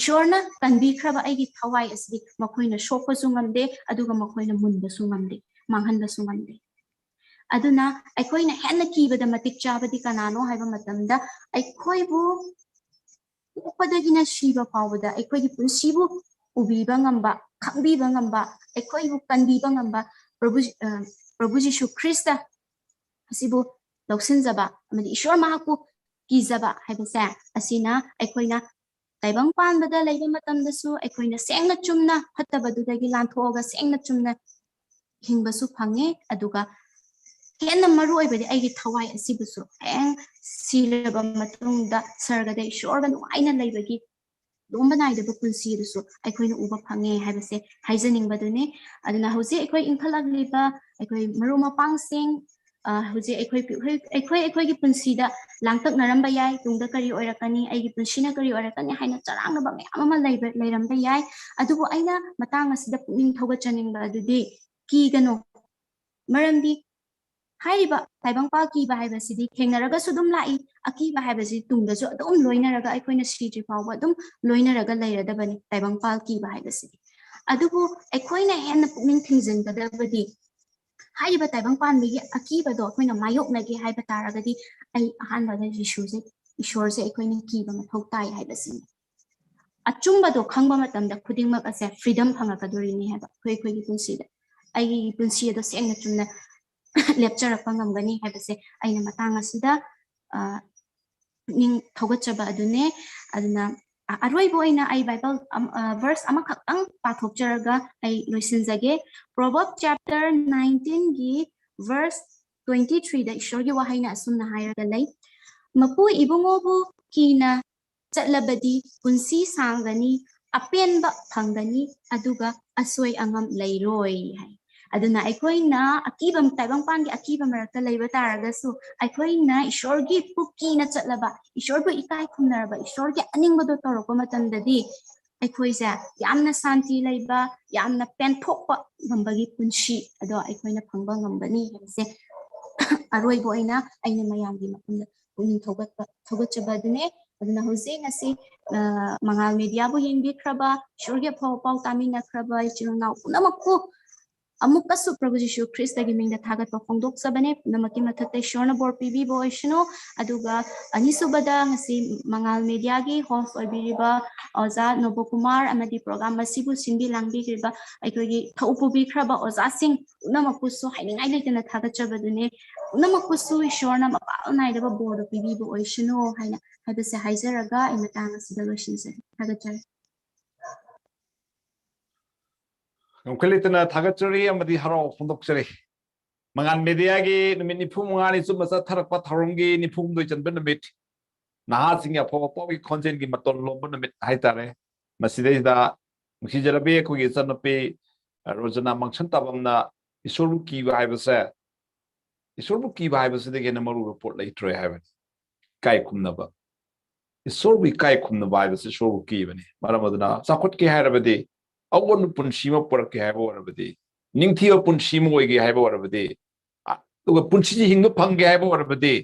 ꯏꯁꯣꯔꯅ ꯀꯟꯕꯤꯈ꯭ꯔꯕ ꯑꯩꯒꯤ ꯊꯋꯥꯏ ꯑꯁꯤꯗꯤ ꯃꯈꯣꯏꯅ ꯁꯣꯛꯄꯁꯨ ꯉꯝꯗꯦ, ꯑꯗꯨꯒ ꯃꯈꯣꯏꯅ ꯃꯨꯟꯕꯁꯨ ꯉꯝꯗꯦ, ꯃꯥꯡꯍꯟꯕꯁꯨ ꯉꯝꯗꯦ꯫ ꯑꯗꯨꯅ ꯑꯩꯈꯣꯏꯅ ꯍꯦꯟꯅ ꯀꯤꯕꯗ ꯃꯇꯤꯛ ꯆꯥꯕꯗꯤ ꯀꯅꯥꯅꯣ ꯍꯥꯏꯕ ꯃꯇꯝꯗ, ꯑꯩꯈꯣꯏꯕꯨ ꯄꯣꯛꯄꯗꯒꯤꯅ ꯁꯤꯕ ꯐꯥꯎꯕꯗ ꯑꯩꯈꯣꯏꯒꯤ ꯄꯨꯟꯁꯤꯕꯨ ꯎꯕꯤꯕ ꯉꯝꯕ, ꯈꯪꯕꯤꯕ ꯉꯝꯕ, ꯑꯩꯈꯣꯏꯕꯨ ꯀꯟꯕꯤꯕ ꯉꯝꯕ ꯄ꯭ꯔꯚꯨ, ꯑ, ꯄ꯭ꯔꯚꯨ ꯖꯤꯁꯨ ꯈ꯭ꯔꯤꯁꯇ ꯑꯁꯤꯕꯨ ꯂꯧꯁꯤꯟꯖꯕ ꯑꯃꯗꯤ ꯏꯁꯣꯔ ꯃꯍꯥꯛꯄꯨ ꯀꯤꯖꯕ ꯍꯥꯏꯕꯁꯦ, ꯑꯁꯤꯅ ꯑꯩꯈꯣꯏꯅ ꯇꯥꯏꯕꯪ ꯄꯥꯟꯕꯗ ꯂꯩꯕ ꯃꯇꯝꯗꯁꯨ ꯑꯩꯈꯣꯏꯅ ꯁꯦꯡꯅ ꯆꯨꯝꯅ ꯐꯠꯇꯕꯗꯨꯗꯒꯤ ꯂꯥꯟꯊꯣꯛꯑꯒ ꯁꯦꯡꯅ ꯆꯨꯝꯅ ꯍꯤꯡꯕꯁꯨ ꯐꯪꯉꯦ꯫ ꯑꯗꯨꯒ ꯍꯦꯟꯅ ꯃꯔꯨ ꯑꯣꯏꯕꯗꯤ ꯑꯩꯒꯤ ꯊꯋꯥꯏ ꯑꯁꯤꯕꯨꯁꯨ ꯍꯌꯦꯡ ꯁꯤꯔꯕ ꯃꯇꯨꯡꯗ ꯁꯔꯒꯗ ꯏꯁꯣꯔꯒ ꯅꯨꯡꯉꯥꯏꯅ ꯂꯩꯕꯒꯤ ꯂꯣꯝꯕ ꯅꯥꯏꯗꯕ ꯄꯨꯟꯁꯤ ꯑꯗꯨꯁꯨ ꯑꯩꯈꯣꯏꯅ ꯎꯕ ꯐꯪꯉꯦ ꯍꯥꯏꯕꯁꯦ ꯍꯥꯏꯖꯅꯤꯡꯕꯗꯨꯅꯤ꯫ ꯑꯗꯨꯅ ꯍꯧꯖꯤꯛ ꯑꯩꯈꯣꯏ ꯏꯟꯈꯠꯂꯛꯂꯤꯕ ꯑꯩꯈꯣꯏ ꯃꯔꯨꯞ ꯃꯄꯥꯡꯁꯤꯡ, ꯑ, ꯍꯧꯖꯤꯛ ꯑꯩꯈꯣꯏ, ꯑꯩꯈꯣꯏ, ꯑꯩꯈꯣꯏ ꯑꯩꯈꯣꯏꯒꯤ ꯄꯨꯟꯁꯤꯗ ꯂꯥꯡꯇꯛꯅꯔꯝꯕ ꯌꯥꯏ, ꯇꯨꯡꯗ ꯀꯔꯤ ꯑꯣꯏꯔꯛꯀꯅꯤ, ꯑꯩꯒꯤ ꯄꯨꯟꯁꯤꯅ ꯀꯔꯤ ꯑꯣꯏꯔꯛꯀꯅꯤ ꯍꯥꯏꯅ ꯆꯔꯥꯡꯅꯕ ꯃꯌꯥꯝ ꯑꯃ ꯂꯩꯕ, ꯂꯩꯔꯝꯕ ꯌꯥꯏ꯫ ꯑꯗꯨꯕꯨ ꯑꯩꯅ ꯃꯇꯥꯡ ꯑꯁꯤꯗ ꯄꯨꯛꯅꯤꯡ ꯊꯧꯒꯠꯆꯅꯤꯡꯕ ꯑꯗꯨꯗꯤ, ꯀꯤꯒꯅꯨ꯫ ꯃꯔꯝꯗꯤ ꯍꯥꯏꯔꯤꯕ ꯇꯥꯏꯕꯪꯄꯥꯜ ꯀꯤꯕ ꯍꯥꯏꯕꯁꯤꯗꯤ ꯊꯦꯡꯅꯔꯒꯁꯨ ꯑꯗꯨꯝ ꯂꯥꯛꯏ, ꯑꯀꯤꯕ ꯍꯥꯏꯕꯁꯤ ꯇꯨꯡꯗꯁꯨ ꯑꯗꯨꯝ ꯂꯣꯏꯅꯔꯒ, ꯑꯩꯈꯣꯏꯅ ꯁꯤꯗ꯭ꯔꯤ ꯐꯥꯎꯕ ꯑꯗꯨꯝ ꯂꯣꯏꯅꯔꯒ ꯂꯩꯔꯗꯕꯅꯤ ꯇꯥꯏꯕꯪꯄꯥꯜ ꯀꯤꯕ ꯍꯥꯏꯕꯁꯤꯗꯤ꯫ ꯑꯗꯨꯕꯨ ꯑꯩꯈꯣꯏꯅ ꯍꯦꯟꯅ ꯄꯨꯛꯅꯤꯡ ꯊꯤꯡꯖꯤꯟꯒꯗꯕꯗꯤ, ꯍꯥꯏꯔꯤꯕ ꯇꯥꯏꯕꯪ ꯄꯥꯟꯕꯒꯤ ꯑꯀꯤꯕꯗꯣ ꯑꯩꯈꯣꯏꯅ ꯃꯥꯌꯣꯛꯅꯒꯦ ꯍꯥꯏꯕ ꯇꯥꯔꯒꯗꯤ, ꯑꯩ ꯑꯍꯥꯟꯕꯗ ꯖꯤꯁꯨꯁꯦ, ꯏꯁꯣꯔꯁꯦ ꯑꯩꯈꯣꯏꯅ ꯀꯤꯕ ꯃꯊꯧ ꯇꯥꯏ ꯍꯥꯏꯕꯁꯤꯅꯤ꯫ ꯑꯆꯨꯝꯕꯗꯣ ꯈꯪꯕ ꯃꯇꯝꯗ ꯈꯨꯗꯤꯡꯃꯛ ꯑꯁꯦ ꯐ꯭ꯔꯤꯗꯝ ꯐꯪꯉꯛꯀꯗꯣꯔꯤꯅꯤ ꯍꯥꯏꯕ꯫ ꯑꯩꯈꯣꯏ, ꯑꯩꯈꯣꯏꯒꯤ ꯄꯨꯟꯁꯤꯗ, ꯑꯩꯒꯤ ꯄꯨꯟꯁꯤ ꯑꯗꯣ ꯁꯦꯡꯅ ꯆꯨꯝꯅ ꯂꯦꯞꯆꯔꯛꯄ ꯉꯝꯒꯅꯤ ꯍꯥꯏꯕꯁꯦ ꯑꯩꯅ ꯃꯇꯥꯡ ꯑꯁꯤꯗ, ꯑ, ꯄꯨꯛꯅꯤꯡ ꯊꯧꯒꯠꯆꯕ ꯑꯗꯨꯅꯦ꯫ ꯑꯗꯨꯅ, ꯑ-, ꯑꯔꯣꯏꯕ ꯑꯣꯏꯅ ꯑꯩ ꯕꯥꯏꯕꯜ ꯑꯝ-, ꯑ, ꯚꯔꯁ ꯑꯃꯈꯛꯇꯪ ꯄꯥꯊꯣꯛꯆꯔꯒ ꯑꯩ ꯂꯣꯏꯁꯤꯟꯖꯒꯦ꯫ Proverb chapter nineteen ꯒꯤ verse twenty three ꯗ ꯏꯁꯣꯔꯒꯤ ꯋꯥꯍꯩꯅ ꯑꯁꯨꯝꯅ ꯍꯥꯏꯔꯒ ꯂꯩ, ꯃꯄꯨ ꯏꯕꯨꯡꯉꯣꯕꯨ ꯀꯤꯅ ꯆꯠꯂꯕꯗꯤ ꯄꯨꯟꯁꯤ ꯁꯥꯡꯒꯅꯤ, ꯑꯄꯦꯟꯕ ꯐꯪꯒꯅꯤ, ꯑꯗꯨꯒ ꯑꯁꯣꯏ ꯑꯉꯥꯝ ꯂꯩꯔꯣꯏ ꯍꯥꯏ꯫ ꯑꯗꯨꯅ ꯑꯩꯈꯣꯏꯅ ꯑꯀꯤꯕ, ꯇꯥꯏꯕꯪꯄꯥꯟꯒꯤ ꯑꯀꯤꯕ ꯃꯔꯛꯇ ꯂꯩꯕ ꯇꯥꯔꯒꯁꯨ, ꯑꯩꯈꯣꯏꯅ ꯏꯁꯣꯔꯒꯤ ꯄꯨꯛꯀꯤꯅ ꯆꯠꯂꯕ, ꯏꯁꯣꯔꯕꯨ ꯏꯀꯥꯏ ꯈꯨꯝꯅꯔꯕ, ꯏꯁꯣꯔꯒꯤ ꯑꯅꯤꯡꯕꯗꯣ ꯇꯧꯔꯛꯄ ꯃꯇꯝꯗꯗꯤ ꯑꯩꯈꯣꯏꯁꯦ ꯌꯥꯝꯅ ꯁꯥꯟꯇꯤ ꯂꯩꯕ, ꯌꯥꯝꯅ ꯄꯦꯟꯊꯣꯛꯄ ꯉꯝꯕꯒꯤ ꯄꯨꯟꯁꯤ ꯑꯗꯣ ꯑꯩꯈꯣꯏꯅ ꯐꯪꯕ ꯉꯝꯒꯅꯤ ꯍꯥꯏꯕꯁꯦ ꯑꯔꯣꯏꯕ ꯑꯣꯏꯅ ꯑꯩꯅ ꯃꯌꯥꯝꯒꯤ ꯃꯐꯝꯗ ꯄꯨꯛꯅꯤꯡ ꯊꯧꯒꯠꯄ, ꯊꯧꯒꯠꯆꯕ ꯑꯗꯨꯅꯦ꯫ ꯑꯗꯨꯅ ꯍꯧꯖꯤꯛ ꯉꯁꯤ, ꯑ, ꯃꯉꯥꯜ ꯃꯦꯗꯤꯌꯥꯕꯨ ꯌꯦꯡꯕꯤꯈ꯭ꯔꯕ, ꯏꯁꯣꯔꯒꯤ ꯑꯐꯕ ꯄꯥꯎ ꯇꯥꯃꯤꯟꯅꯈ꯭ꯔꯕ ꯏꯆꯤꯜ ꯏꯅꯥꯎ ꯄꯨꯝꯅꯃꯛꯄꯨ ꯑꯃꯨꯛꯀꯁꯨ ꯄ꯭ꯔꯚꯨ ꯖꯤꯁꯨ ꯈ꯭ꯔꯤꯁꯇꯒꯤ ꯃꯤꯡꯗ ꯊꯥꯒꯠꯄ ꯐꯣꯡꯗꯣꯛꯆꯕꯅꯦ꯫ ꯄꯨꯝꯅꯃꯛꯀꯤ ꯃꯊꯛꯇ ꯏꯁꯣꯔꯅ ꯕꯣꯔ ꯄꯤꯕꯤꯕ ꯑꯣꯏꯁꯅꯨ꯫ ꯑꯗꯨꯒ ꯑꯅꯤꯁꯨꯕꯗ ꯉꯁꯤ ꯃꯉꯥꯜ ꯃꯦꯗꯤꯌꯥꯒꯤ ꯍꯣꯁ ꯑꯣꯏꯕꯤꯔꯤꯕ ꯑꯣꯖꯥ ꯅꯣꯕꯣꯀꯨꯃꯥꯔ ꯑꯃꯗꯤ ꯄ꯭ꯔꯣꯒ꯭ꯔꯥꯝ ꯑꯁꯤꯕꯨ ꯁꯤꯟꯕꯤ ꯂꯥꯡꯕꯤꯈ꯭ꯔꯤꯕ ꯑꯩꯈꯣꯏꯒꯤ ꯊꯧ ꯄꯨꯕꯤꯈ꯭ꯔꯕ ꯑꯣꯖꯥꯁꯤꯡ ꯄꯨꯝꯅꯃꯛꯄꯨꯁꯨ ꯍꯥꯏꯅꯤꯡꯉꯥꯏ ꯂꯩꯇꯅ ꯊꯥꯒꯠꯆꯕꯗꯨꯅꯦ꯫ ꯄꯨꯝꯅꯃꯛꯄꯨꯁꯨ ꯏꯁꯣꯔꯅ ꯃꯄꯥꯜ ꯅꯥꯏꯗꯕ ꯕꯣꯔꯗꯨ ꯄꯤꯕꯤꯕ ꯑꯣꯏꯁꯅꯨ ꯍꯥꯏꯅ ꯍꯥꯏꯕꯁꯦ ꯍꯥꯏꯖꯔꯒ ꯑꯩ ꯃꯇꯥꯡ ꯑꯁꯤꯗ ꯂꯣꯏꯁꯤꯟꯖꯔꯦ꯫ ꯊꯥꯒꯠꯆꯔꯤ꯫ ꯉꯝꯈꯩ ꯂꯩꯇꯅ ꯊꯥꯒꯠꯆꯔꯤ ꯑꯃꯗꯤ ꯍꯔꯥꯎ ꯐꯣꯡꯗꯣꯛꯆꯔꯤ꯫ ꯃꯉꯥꯜ ꯃꯦꯗꯤꯌꯥꯒꯤ ꯅꯨꯃꯤꯠ ꯅꯤꯐꯨ ꯃꯉꯥꯅꯤ ꯆꯨꯞꯅ ꯆꯠꯊꯔꯛꯄ ꯊꯧꯔꯝꯒꯤ ꯅꯤꯐꯨ ꯍꯨꯝꯗꯣꯏ ꯆꯟꯕ ꯅꯨꯃꯤꯠ, ꯅꯍꯥꯁꯤꯡꯒꯤ ꯑꯐꯕ ꯄꯥꯎꯒꯤ ꯈꯣꯟꯖꯦꯜꯒꯤ ꯃꯇꯣꯟ ꯂꯣꯝꯕ ꯅꯨꯃꯤꯠ ꯍꯥꯏꯇꯥꯔꯦ꯫ ꯃꯁꯤꯗꯩꯁꯤꯗ ꯅꯨꯡꯁꯤꯖꯔꯕꯤ ꯑꯩꯈꯣꯏꯒꯤ ꯏꯆꯟꯅꯨꯄꯤ, ꯑ, ꯔꯣꯖꯅꯥ ꯃꯪꯁꯟ ꯇꯥꯕꯝꯅ ꯏꯁꯣꯔꯕꯨ ꯀꯤꯕ ꯍꯥꯏꯕꯁꯦ, ꯏꯁꯣꯔꯕꯨ ꯀꯤꯕ ꯍꯥꯏꯕꯁꯤꯗꯒꯤ ꯍꯦꯟꯅ ꯃꯔꯨ ꯑꯣꯏꯕ ꯄꯣꯠ ꯂꯩꯇ꯭ꯔꯦ ꯍꯥꯏꯕꯅꯤ꯫ ꯏꯀꯥꯏ ꯈꯨꯝꯅꯕ, ꯏꯁꯣꯔꯕꯨ ꯏꯀꯥꯏ ꯈꯨꯝꯅꯕ ꯍꯥꯏꯕꯁꯤ ꯏꯁꯣꯔꯕꯨ ꯀꯤꯕꯅꯤ꯫ ꯃꯔꯝ ꯑꯗꯨꯅ ꯆꯥꯎꯈꯠꯀꯦ ꯍꯥꯏꯔꯕꯗꯤ, ꯑꯑꯣꯟꯕ ꯄꯨꯟꯁꯤ ꯑꯃ ꯄꯨꯔꯛꯀꯦ ꯍꯥꯏꯕ ꯑꯣꯏꯔꯕꯗꯤ, ꯅꯤꯡꯊꯤꯕ ꯄꯨꯟꯁꯤ ꯑꯃ ꯑꯣꯏꯒꯦ ꯍꯥꯏꯕ ꯑꯣꯏꯔꯕꯗꯤ, ꯑꯗꯨꯒ ꯄꯨꯟꯁꯤꯁꯤ ꯍꯤꯡꯕ ꯐꯪꯒꯦ ꯍꯥꯏꯕ ꯑꯣꯏꯔꯕꯗꯤ,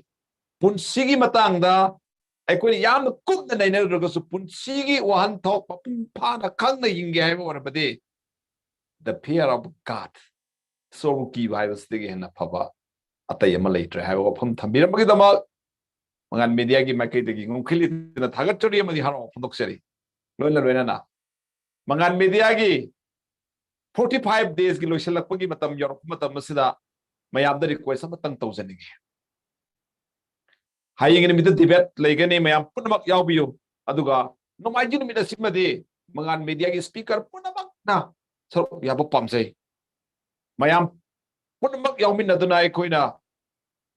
ꯄꯨꯟꯁꯤꯒꯤ ꯃꯇꯥꯡꯗ ꯑꯩꯈꯣꯏꯅ ꯌꯥꯝꯅ ꯀꯨꯞꯅ ꯅꯩꯅꯔꯨꯔꯒꯁꯨ ꯄꯨꯟꯁꯤꯒꯤ ꯋꯥꯍꯟꯊꯣꯛ ꯃꯄꯨꯡ ꯐꯥꯅ ꯈꯪꯅ ꯍꯤꯡꯒꯦ ꯍꯥꯏꯕ ꯑꯣꯏꯔꯕꯗꯤ, the fear of God, ꯏꯁꯣꯔꯕꯨ ꯀꯤꯕ ꯍꯥꯏꯕꯁꯤꯗꯒꯤ ꯍꯦꯟꯅ ꯐꯕ ꯑꯇꯩ ꯑꯃ ꯂꯩꯇ꯭ꯔꯦ ꯍꯥꯏꯕ ꯋꯥꯐꯝ ꯊꯝꯕꯤꯔꯝꯕꯒꯤꯗꯃꯛ ꯃꯉꯥꯜ ꯃꯦꯗꯤꯌꯥꯒꯤ ꯃꯥꯏꯀꯩꯗꯒꯤ ꯉꯝꯈꯩ ꯂꯩꯇꯅ ꯊꯥꯒꯠꯆꯔꯤ ꯑꯃꯗꯤ ꯍꯔꯥꯎ ꯐꯣꯡꯗꯣꯛꯆꯔꯤ꯫ ꯂꯣꯏꯅ ꯂꯣꯏꯅꯅ ꯃꯉꯥꯜ ꯃꯦꯗꯤꯌꯥꯒꯤ forty five days ꯀꯤ ꯂꯣꯏꯁꯤꯜꯂꯛꯄꯒꯤ ꯃꯇꯝ ꯌꯧꯔꯛꯄ ꯃꯇꯝ ꯑꯁꯤꯗ ꯃꯌꯥꯝꯗ request ꯑꯃꯇꯪ ꯇꯧꯖꯅꯤꯡꯉꯤ꯫ ꯍꯌꯦꯡꯒꯤ ꯅꯨꯃꯤꯠꯇ debate ꯂꯩꯒꯅꯤ, ꯃꯌꯥꯝ ꯄꯨꯝꯅꯃꯛ ꯌꯥꯎꯕꯤꯌꯨ꯫ ꯑꯗꯨꯒ ꯅꯣꯡꯃꯥꯏꯖꯤꯡ ꯅꯨꯃꯤꯠ ꯑꯁꯤꯃꯗꯤ ꯃꯉꯥꯜ ꯃꯦꯗꯤꯌꯥꯒꯤ speaker ꯄꯨꯝꯅꯃꯛꯅ ꯁꯔꯨꯛ ꯌꯥꯕ ꯄꯥꯝꯖꯩ꯫ ꯃꯌꯥꯝ ꯄꯨꯝꯅꯃꯛ ꯌꯥꯎꯃꯤꯟꯅꯗꯨꯅ ꯑꯩꯈꯣꯏꯅ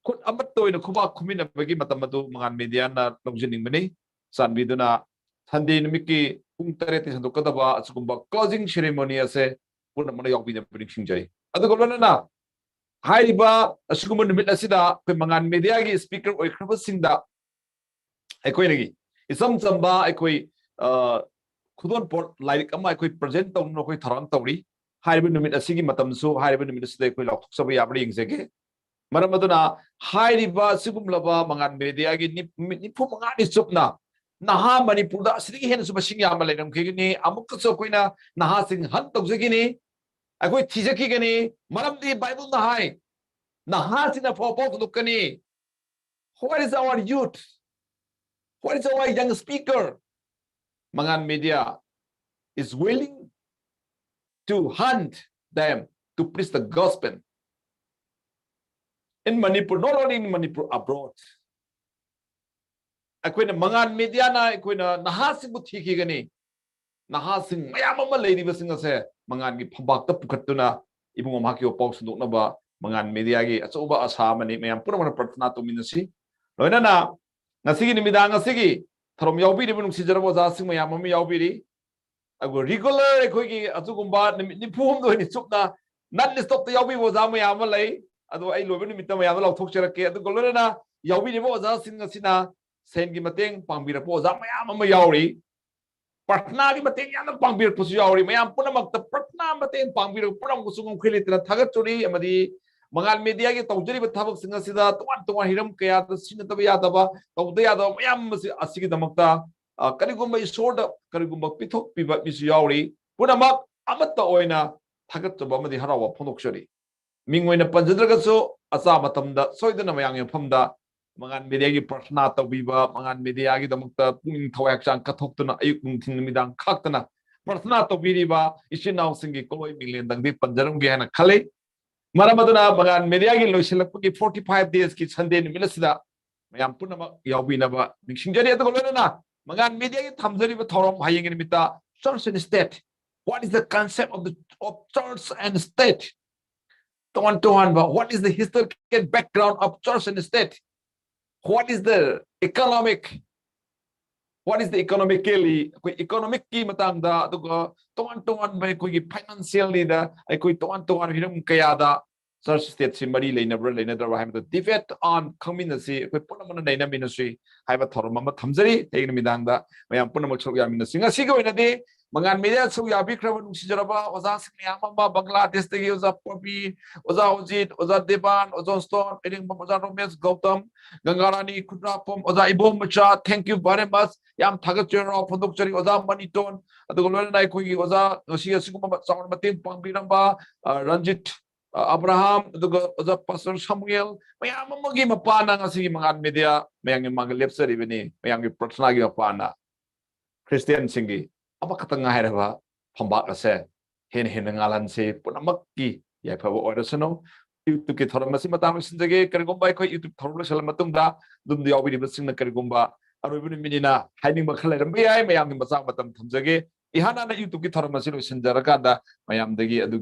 ꯈꯨꯠ ꯑꯃꯠꯇ ꯑꯣꯏꯅ ꯈꯨꯕꯥꯛ ꯈꯨꯃꯤꯟꯅꯕꯒꯤ ꯃꯇꯝ ꯑꯗꯨ ꯃꯉꯥꯟ ꯃꯦꯗꯤꯌꯥꯅ ꯂꯧꯖꯅꯤꯡꯕꯅꯤ꯫ ꯆꯥꯟꯕꯤꯗꯨꯅ ꯁꯟꯗꯦ ꯅꯨꯃꯤꯠꯀꯤ ꯄꯨꯡ ꯇꯔꯦꯠꯇ ꯁꯟꯗꯣꯛꯀꯗꯕ ꯑꯁꯤꯒꯨꯝꯕ ꯀ꯭ꯂꯣꯖꯤꯡ ꯁꯦꯔꯦꯃꯣꯅꯤ ꯑꯁꯦ ꯄꯨꯝꯅꯃꯛꯅ ꯌꯥꯎꯕꯤꯅꯕ ꯅꯤꯡꯁꯤꯡꯖꯔꯤ꯫ ꯑꯗꯨꯒ ꯂꯣꯏꯅꯅ ꯍꯥꯏꯔꯤꯕ ꯑꯁꯤꯒꯨꯝꯕ ꯅꯨꯃꯤꯠ ꯑꯁꯤꯗ ꯑꯩꯈꯣꯏ ꯃꯉꯥꯟ ꯃꯦꯗꯤꯌꯥꯒꯤ ꯁ꯭ꯄꯤꯀꯔ ꯑꯣꯏꯈ꯭ꯔꯕꯁꯤꯡꯗ ꯑꯩꯈꯣꯏꯅꯒꯤ ꯏꯆꯝ ꯆꯝꯕ ꯑꯩꯈꯣꯏ ꯈꯨꯗꯣꯜꯄꯣꯠ ꯂꯥꯏꯔꯤꯛ ꯑꯃ ꯑꯩꯈꯣꯏ ꯄ꯭ꯔꯖꯦꯟ ꯇꯧꯅꯕ ꯑꯩꯈꯣꯏ ꯊꯧꯔꯥꯡ ꯇꯧꯔꯤ꯫ ꯍꯥꯏꯔꯤꯕ ꯅꯨꯃꯤꯠ ꯑꯁꯤꯒꯤ ꯃꯇꯝꯁꯨ ꯍꯥꯏꯔꯤꯕ ꯅꯨꯃꯤꯠ ꯑꯁꯤꯗ ꯑꯩꯈꯣꯏ ꯂꯥꯎꯊꯣꯛꯆꯕ ꯌꯥꯕ꯭ꯔꯥ ꯌꯦꯡꯖꯒꯦ꯫ ꯃꯔꯝ ꯑꯗꯨꯅ ꯍꯥꯏꯔꯤꯕ ꯑꯁꯤꯒꯨꯝꯂꯕ ꯃꯉꯥꯟ ꯃꯦꯗꯤꯌꯥꯒꯤ ꯅꯨꯃꯤꯠ ꯅꯤꯐꯨ ꯃꯉꯥꯅꯤ ꯆꯨꯞꯅ ꯅꯍꯥ ꯃꯅꯤꯄꯨꯔꯗ ꯑꯁꯤꯗꯒꯤ ꯍꯦꯟꯅꯁꯨ ꯃꯁꯤꯡ ꯌꯥꯝꯅ ꯂꯩꯔꯝꯈꯤꯒꯅꯤ꯫ ꯑꯃꯨꯛꯀꯁꯨ ꯑꯩꯈꯣꯏꯅ ꯅꯍꯥꯁꯤꯡ ꯍꯟ ꯇꯧꯖꯈꯤꯅꯤ꯫ ꯑꯩꯈꯣꯏ ꯊꯤꯖꯈꯤꯒꯅꯤ꯫ ꯃꯔꯝꯗꯤ ꯕꯥꯏꯕꯜꯅ ꯍꯥꯏ, ꯅꯍꯥꯁꯤꯡꯅ ꯐꯥꯎ ꯄꯥꯎ ꯐꯣꯡꯗꯣꯛꯀꯅꯤ꯫ Where is our youth? Where is our young speaker? Mangan Media is willing to hunt them to preach the gospel in Manipur, not only in Manipur, abroad. ꯑꯩꯈꯣꯏꯅ ꯃꯉꯥꯟ ꯃꯦꯗꯤꯌꯥꯅ ꯑꯩꯈꯣꯏꯅ ꯅꯍꯥꯁꯤꯡꯕꯨ ꯊꯤꯈꯤꯒꯅꯤ꯫ ꯅꯍꯥꯁꯤꯡ ꯃꯌꯥꯝ ꯑꯃ ꯂꯩꯔꯤꯕꯁꯤꯡ ꯑꯁꯦ ꯃꯉꯥꯟꯒꯤ ꯐꯝꯄꯥꯛꯇ ꯄꯨꯈꯠꯇꯨꯅ ꯏꯕꯨꯡꯉꯣ ꯃꯍꯥꯛꯀꯤ ꯄꯥꯎ ꯁꯟꯗꯣꯛꯅꯕ ꯃꯉꯥꯟ ꯃꯦꯗꯤꯌꯥꯒꯤ ꯑꯆꯧꯕ ꯑꯁꯥ ꯑꯃꯅꯤ꯫ ꯃꯌꯥꯝ ꯄꯨꯝꯅꯃꯛꯅ ꯄ꯭ꯔꯊꯅꯥ ꯇꯧꯃꯤꯟꯅꯁꯤ꯫ ꯂꯣꯏꯅꯅ ꯉꯁꯤꯒꯤ ꯅꯨꯃꯤꯗꯥꯡ ꯑꯁꯤꯒꯤ ꯊꯧꯔꯝ ꯌꯥꯎꯕꯤꯔꯤꯕ ꯅꯨꯡꯁꯤꯖꯔꯕ ꯑꯣꯖꯥꯁꯤꯡ ꯃꯌꯥꯝ ꯑꯃ ꯌꯥꯎꯕꯤꯔꯤ꯫ ꯑꯗꯨꯒ ꯔꯤꯒꯨꯂꯔ ꯑꯩꯈꯣꯏꯒꯤ ꯑꯗꯨꯒꯨꯝꯕ ꯅꯨꯃꯤꯠ ꯅꯤꯐꯨ ꯍꯨꯝꯗꯣꯏꯅꯤ ꯆꯨꯞꯅ ꯅꯟ ꯁ꯭ꯇꯣꯞꯇ ꯌꯥꯎꯕꯤꯕ ꯑꯣꯖꯥ ꯃꯌꯥꯝ ꯑꯃ ꯂꯩ꯫ ꯑꯗꯣ ꯑꯩ ꯂꯣꯏꯕ ꯅꯨꯃꯤꯠꯇ ꯃꯌꯥꯝꯗ ꯂꯥꯎꯊꯣꯛꯆꯔꯛꯀꯦ꯫ ꯑꯗꯨꯒ ꯂꯣꯏꯅꯅ ꯌꯥꯎꯕꯤꯔꯤꯕ ꯑꯣꯖꯥꯁꯤꯡ ꯑꯁꯤꯅ ꯁꯦꯟꯒꯤ ꯃꯇꯦꯡ ꯄꯥꯡꯕꯤꯔꯛꯄ ꯑꯣꯖꯥ ꯃꯌꯥꯝ ꯑꯃ ꯌꯥꯎꯔꯤ꯫ ꯄ꯭ꯔꯊꯅꯥꯒꯤ ꯃꯇꯦꯡ ꯌꯥꯝꯅ ꯄꯥꯡꯕꯤꯔꯛꯄꯁꯨ ꯌꯥꯎꯔꯤ꯫ ꯃꯌꯥꯝ ꯄꯨꯝꯅꯃꯛꯇ ꯄ꯭ꯔꯊꯅꯥ ꯃꯇꯦꯡ ꯄꯥꯡꯕꯤꯔꯛꯄ ꯄꯨꯝꯅꯃꯛꯄꯨꯁꯨ ꯉꯝꯈꯩ ꯂꯩꯇꯅ ꯊꯥꯒꯠꯆꯔꯤ꯫ ꯑꯃꯗꯤ ꯃꯉꯥꯜ ꯃꯦꯗꯤꯌꯥꯒꯤ ꯇꯧꯖꯔꯤꯕ ꯊꯕꯛꯁꯤꯡ ꯑꯁꯤꯗ ꯇꯣꯉꯥꯟ ꯇꯣꯉꯥꯟ ꯍꯤꯔꯝ ꯀꯌꯥꯗ ꯁꯤꯖꯤꯟꯅꯗꯕ ꯌꯥꯗꯕ, ꯇꯧꯗ ꯌꯥꯗꯕ ꯃꯌꯥꯝ ꯑꯃꯁꯤ, ꯑꯁꯤꯒꯤꯗꯃꯛꯇ, ꯑ, ꯀꯔꯤꯒꯨꯝꯕ ꯏꯁꯣꯔꯗ ꯀꯔꯤꯒꯨꯝꯕ ꯄꯤꯊꯣꯛꯄꯤꯕ ꯃꯤꯁꯨ ꯌꯥꯎꯔꯤ꯫ ꯄꯨꯝꯅꯃꯛ ꯑꯃꯠꯇ ꯑꯣꯏꯅ ꯊꯥꯒꯠꯆꯕ ꯑꯃꯗꯤ ꯍꯔꯥꯎꯕ ꯐꯣꯡꯗꯣꯛꯆꯔꯤ꯫ ꯃꯤꯡ ꯑꯣꯏꯅ ꯄꯟꯖꯗ꯭ꯔꯒꯁꯨ ꯑꯆꯥ ꯃꯇꯝꯗ ꯁꯣꯏꯗꯅ ꯃꯌꯥꯝꯒꯤ ꯃꯐꯝꯗ ꯃꯉꯥꯟ ꯃꯦꯗꯤꯌꯥꯒꯤ ꯄ꯭ꯔꯊꯅꯥ ꯇꯧꯕꯤꯕ, ꯃꯉꯥꯟ ꯃꯦꯗꯤꯌꯥꯒꯤꯗꯃꯛꯇ ꯄꯨꯛꯅꯤꯡ ꯊꯋꯥꯏ ꯍꯛꯆꯥꯡ ꯀꯠꯊꯣꯛꯇꯨꯅ ꯑꯌꯨꯛ ꯅꯨꯡꯊꯤꯜ ꯅꯨꯃꯤꯗꯥꯡ ꯈꯥꯛꯇꯅ ꯄ꯭ꯔꯊꯅꯥ ꯇꯧꯕꯤꯔꯤꯕ ꯏꯆꯤꯟ ꯏꯅꯥꯎꯁꯤꯡꯒꯤ ꯀꯣꯂꯣꯏ ꯃꯤꯡꯂꯦꯟꯗꯪꯗꯤ ꯄꯟꯖꯔꯝꯒꯦ ꯍꯥꯏꯅ ꯈꯜꯂꯤ꯫ ꯃꯔꯝ ꯑꯗꯨꯅ ꯃꯉꯥꯟ ꯃꯦꯗꯤꯌꯥꯒꯤ ꯂꯣꯏꯁꯤꯜꯂꯛꯄꯒꯤ forty five days ꯀꯤ ꯁꯟꯗꯦ ꯅꯨꯃꯤꯠ ꯑꯁꯤꯗ ꯃꯌꯥꯝ ꯄꯨꯝꯅꯃꯛ ꯌꯥꯎꯕꯤꯅꯕ ꯅꯤꯡꯁꯤꯡꯖꯔꯤ꯫ ꯑꯗꯨꯒ ꯂꯣꯏꯅꯅ ꯃꯉꯥꯟ ꯃꯦꯗꯤꯌꯥꯒꯤ ꯊꯝꯖꯔꯤꯕ ꯊꯧꯔꯝ ꯍꯌꯦꯡꯒꯤ ꯅꯨꯃꯤꯠꯇ Church and State, what is the concept of the, of church and state? ꯇꯣꯉꯥꯟ ꯇꯣꯉꯥꯟꯕ, what is the historical background of church and state? What is the economic, what is the economically, ꯑꯩꯈꯣꯏ economic ꯀꯤ ꯃꯇꯥꯡꯗ, ꯑꯗꯨꯒ ꯇꯣꯉꯥꯟ ꯇꯣꯉꯥꯟꯕ ꯑꯩꯈꯣꯏꯒꯤ financially ꯗ, ꯑꯩꯈꯣꯏ ꯇꯣꯉꯥꯟ ꯇꯣꯉꯥꯟꯕ ꯍꯤꯔꯝ ꯀꯌꯥꯗ church state ꯁꯤ ꯃꯔꯤ ꯂꯩꯅꯕ꯭ꯔꯥ ꯂꯩꯅꯗꯕ꯭ꯔꯥ ꯍꯥꯏꯕꯗ debate on ꯈꯪꯃꯤꯟꯅꯁꯤ꯫ ꯑꯩꯈꯣꯏ ꯄꯨꯝꯅꯃꯛꯅ ꯅꯩꯅꯃꯤꯟꯅꯁꯤ ꯍꯥꯏꯕ ꯊꯧꯔꯝ ꯑꯃ ꯊꯝꯖꯔꯤ꯫ ꯍꯌꯦꯡ ꯅꯨꯃꯤꯗꯥꯡꯗ ꯃꯌꯥꯝ ꯄꯨꯝꯅꯃꯛ ꯁꯔꯨꯛ ꯌꯥꯃꯤꯟꯅꯁꯤ꯫ ꯉꯁꯤꯒꯤ ꯑꯣꯏꯅꯗꯤ ꯃꯉꯥꯟ ꯃꯦꯗꯤꯌꯥ ꯁꯔꯨꯛ ꯌꯥꯕꯤꯈ꯭ꯔꯕ ꯅꯨꯡꯁꯤꯖꯔꯕ ꯑꯣꯖꯥꯁꯤꯡ ꯃꯌꯥꯝ ꯑꯃ, ꯕꯪꯒ꯭ꯂꯥꯗꯦꯁꯇꯒꯤ ꯑꯣꯖꯥ ꯄꯕꯤ, ꯑꯣꯖꯥ ꯑꯣꯖꯤꯠ, ꯑꯣꯖꯥ ꯗꯦꯕꯥꯟ, ꯑꯣꯖꯥ ꯁ꯭ꯇꯣꯟ, ꯏꯔꯤꯡꯕꯝ ꯑꯣꯖꯥ ꯔꯣꯃꯦꯁ ꯒꯧꯇꯝ, ꯒꯪꯒꯥꯔꯥꯅꯤ ꯈꯨꯟꯗ꯭ꯔꯥꯛꯄꯝ, ꯑꯣꯖꯥ ꯏꯕꯣꯝ ꯃꯆꯥ, thank you very much, ꯌꯥꯝ ꯊꯥꯒꯠꯆꯔꯤ, ꯍꯔꯥꯎ ꯐꯣꯡꯗꯣꯛꯆꯔꯤ꯫ ꯑꯣꯖꯥ ꯃꯅꯤꯇꯣꯟ, ꯑꯗꯨꯒ ꯂꯣꯏꯅꯅ ꯑꯩꯈꯣꯏꯒꯤ ꯑꯣꯖꯥ ꯉꯁꯤ ꯑꯁꯤꯒꯨꯝꯕ ꯆꯥꯎꯅ ꯃꯇꯦꯡ ꯄꯥꯡꯕꯤꯔꯝꯕ, ꯑ, ꯔꯟꯖꯤꯠ, ꯑ, ꯑꯕ꯭ꯔꯥꯍꯥꯝ, ꯑꯗꯨꯒ ꯑꯣꯖꯥ ꯄꯥꯁꯇꯔ ꯁꯥꯃꯨꯑꯦꯜ, ꯃꯌꯥꯝ ꯑꯃꯒꯤ ꯃꯄꯥꯟꯅ ꯉꯁꯤꯒꯤ ꯃꯉꯥꯟ ꯃꯦꯗꯤꯌꯥ ꯃꯌꯥꯝꯒꯤ ꯃꯥꯡꯗ ꯂꯦꯞꯆꯔꯤꯕꯅꯤ꯫ ꯃꯌꯥꯝꯒꯤ ꯄ꯭ꯔꯊꯅꯥꯒꯤ ꯃꯄꯥꯟꯅ ꯈ꯭ꯔꯤꯁꯇꯤꯌꯥꯟꯁꯤꯡꯒꯤ ꯑꯃꯈꯛꯇ ꯉꯥꯏꯔꯕ ꯐꯝꯕꯥꯛ ꯑꯁꯦ ꯍꯦꯟꯅ ꯍꯦꯟꯅ ꯉꯥꯜꯍꯟꯁꯤ꯫ ꯄꯨꯝꯅꯃꯛꯀꯤ ꯌꯥꯏꯐꯕ ꯑꯣꯏꯔꯁꯅꯨ꯫ YouTube ꯀꯤ ꯊꯧꯔꯝ ꯑꯁꯤ ꯃꯇꯥꯡ ꯂꯣꯏꯁꯤꯟꯖꯒꯦ꯫ ꯀꯔꯤꯒꯨꯝꯕ ꯑꯩꯈꯣꯏ YouTube ꯊꯧꯔꯝ ꯂꯣꯏꯁꯤꯜꯂ ꯃꯇꯨꯡꯗ ꯑꯗꯨꯝ ꯌꯥꯎꯕꯤꯔꯤꯕꯁꯤꯡꯅ ꯀꯔꯤꯒꯨꯝꯕ ꯑꯔꯣꯏꯕ ꯅꯨꯃꯤꯠꯅꯤꯅ ꯍꯥꯏꯅꯤꯡꯕ ꯈꯔ ꯂꯩꯔꯝꯕ ꯌꯥꯏ꯫ ꯃꯌꯥꯝꯒꯤ ꯃꯆꯥꯛ ꯃꯇꯝ ꯊꯝꯖꯒꯦ꯫ ꯏꯍꯥꯟ ꯍꯥꯟꯅ YouTube ꯀꯤ ꯊꯧꯔꯝ ꯑꯁꯤ ꯂꯣꯏꯁꯤꯟꯖꯔꯀꯥꯟꯗ ꯃꯌꯥꯝꯗꯒꯤ ꯑꯗꯨꯒꯤ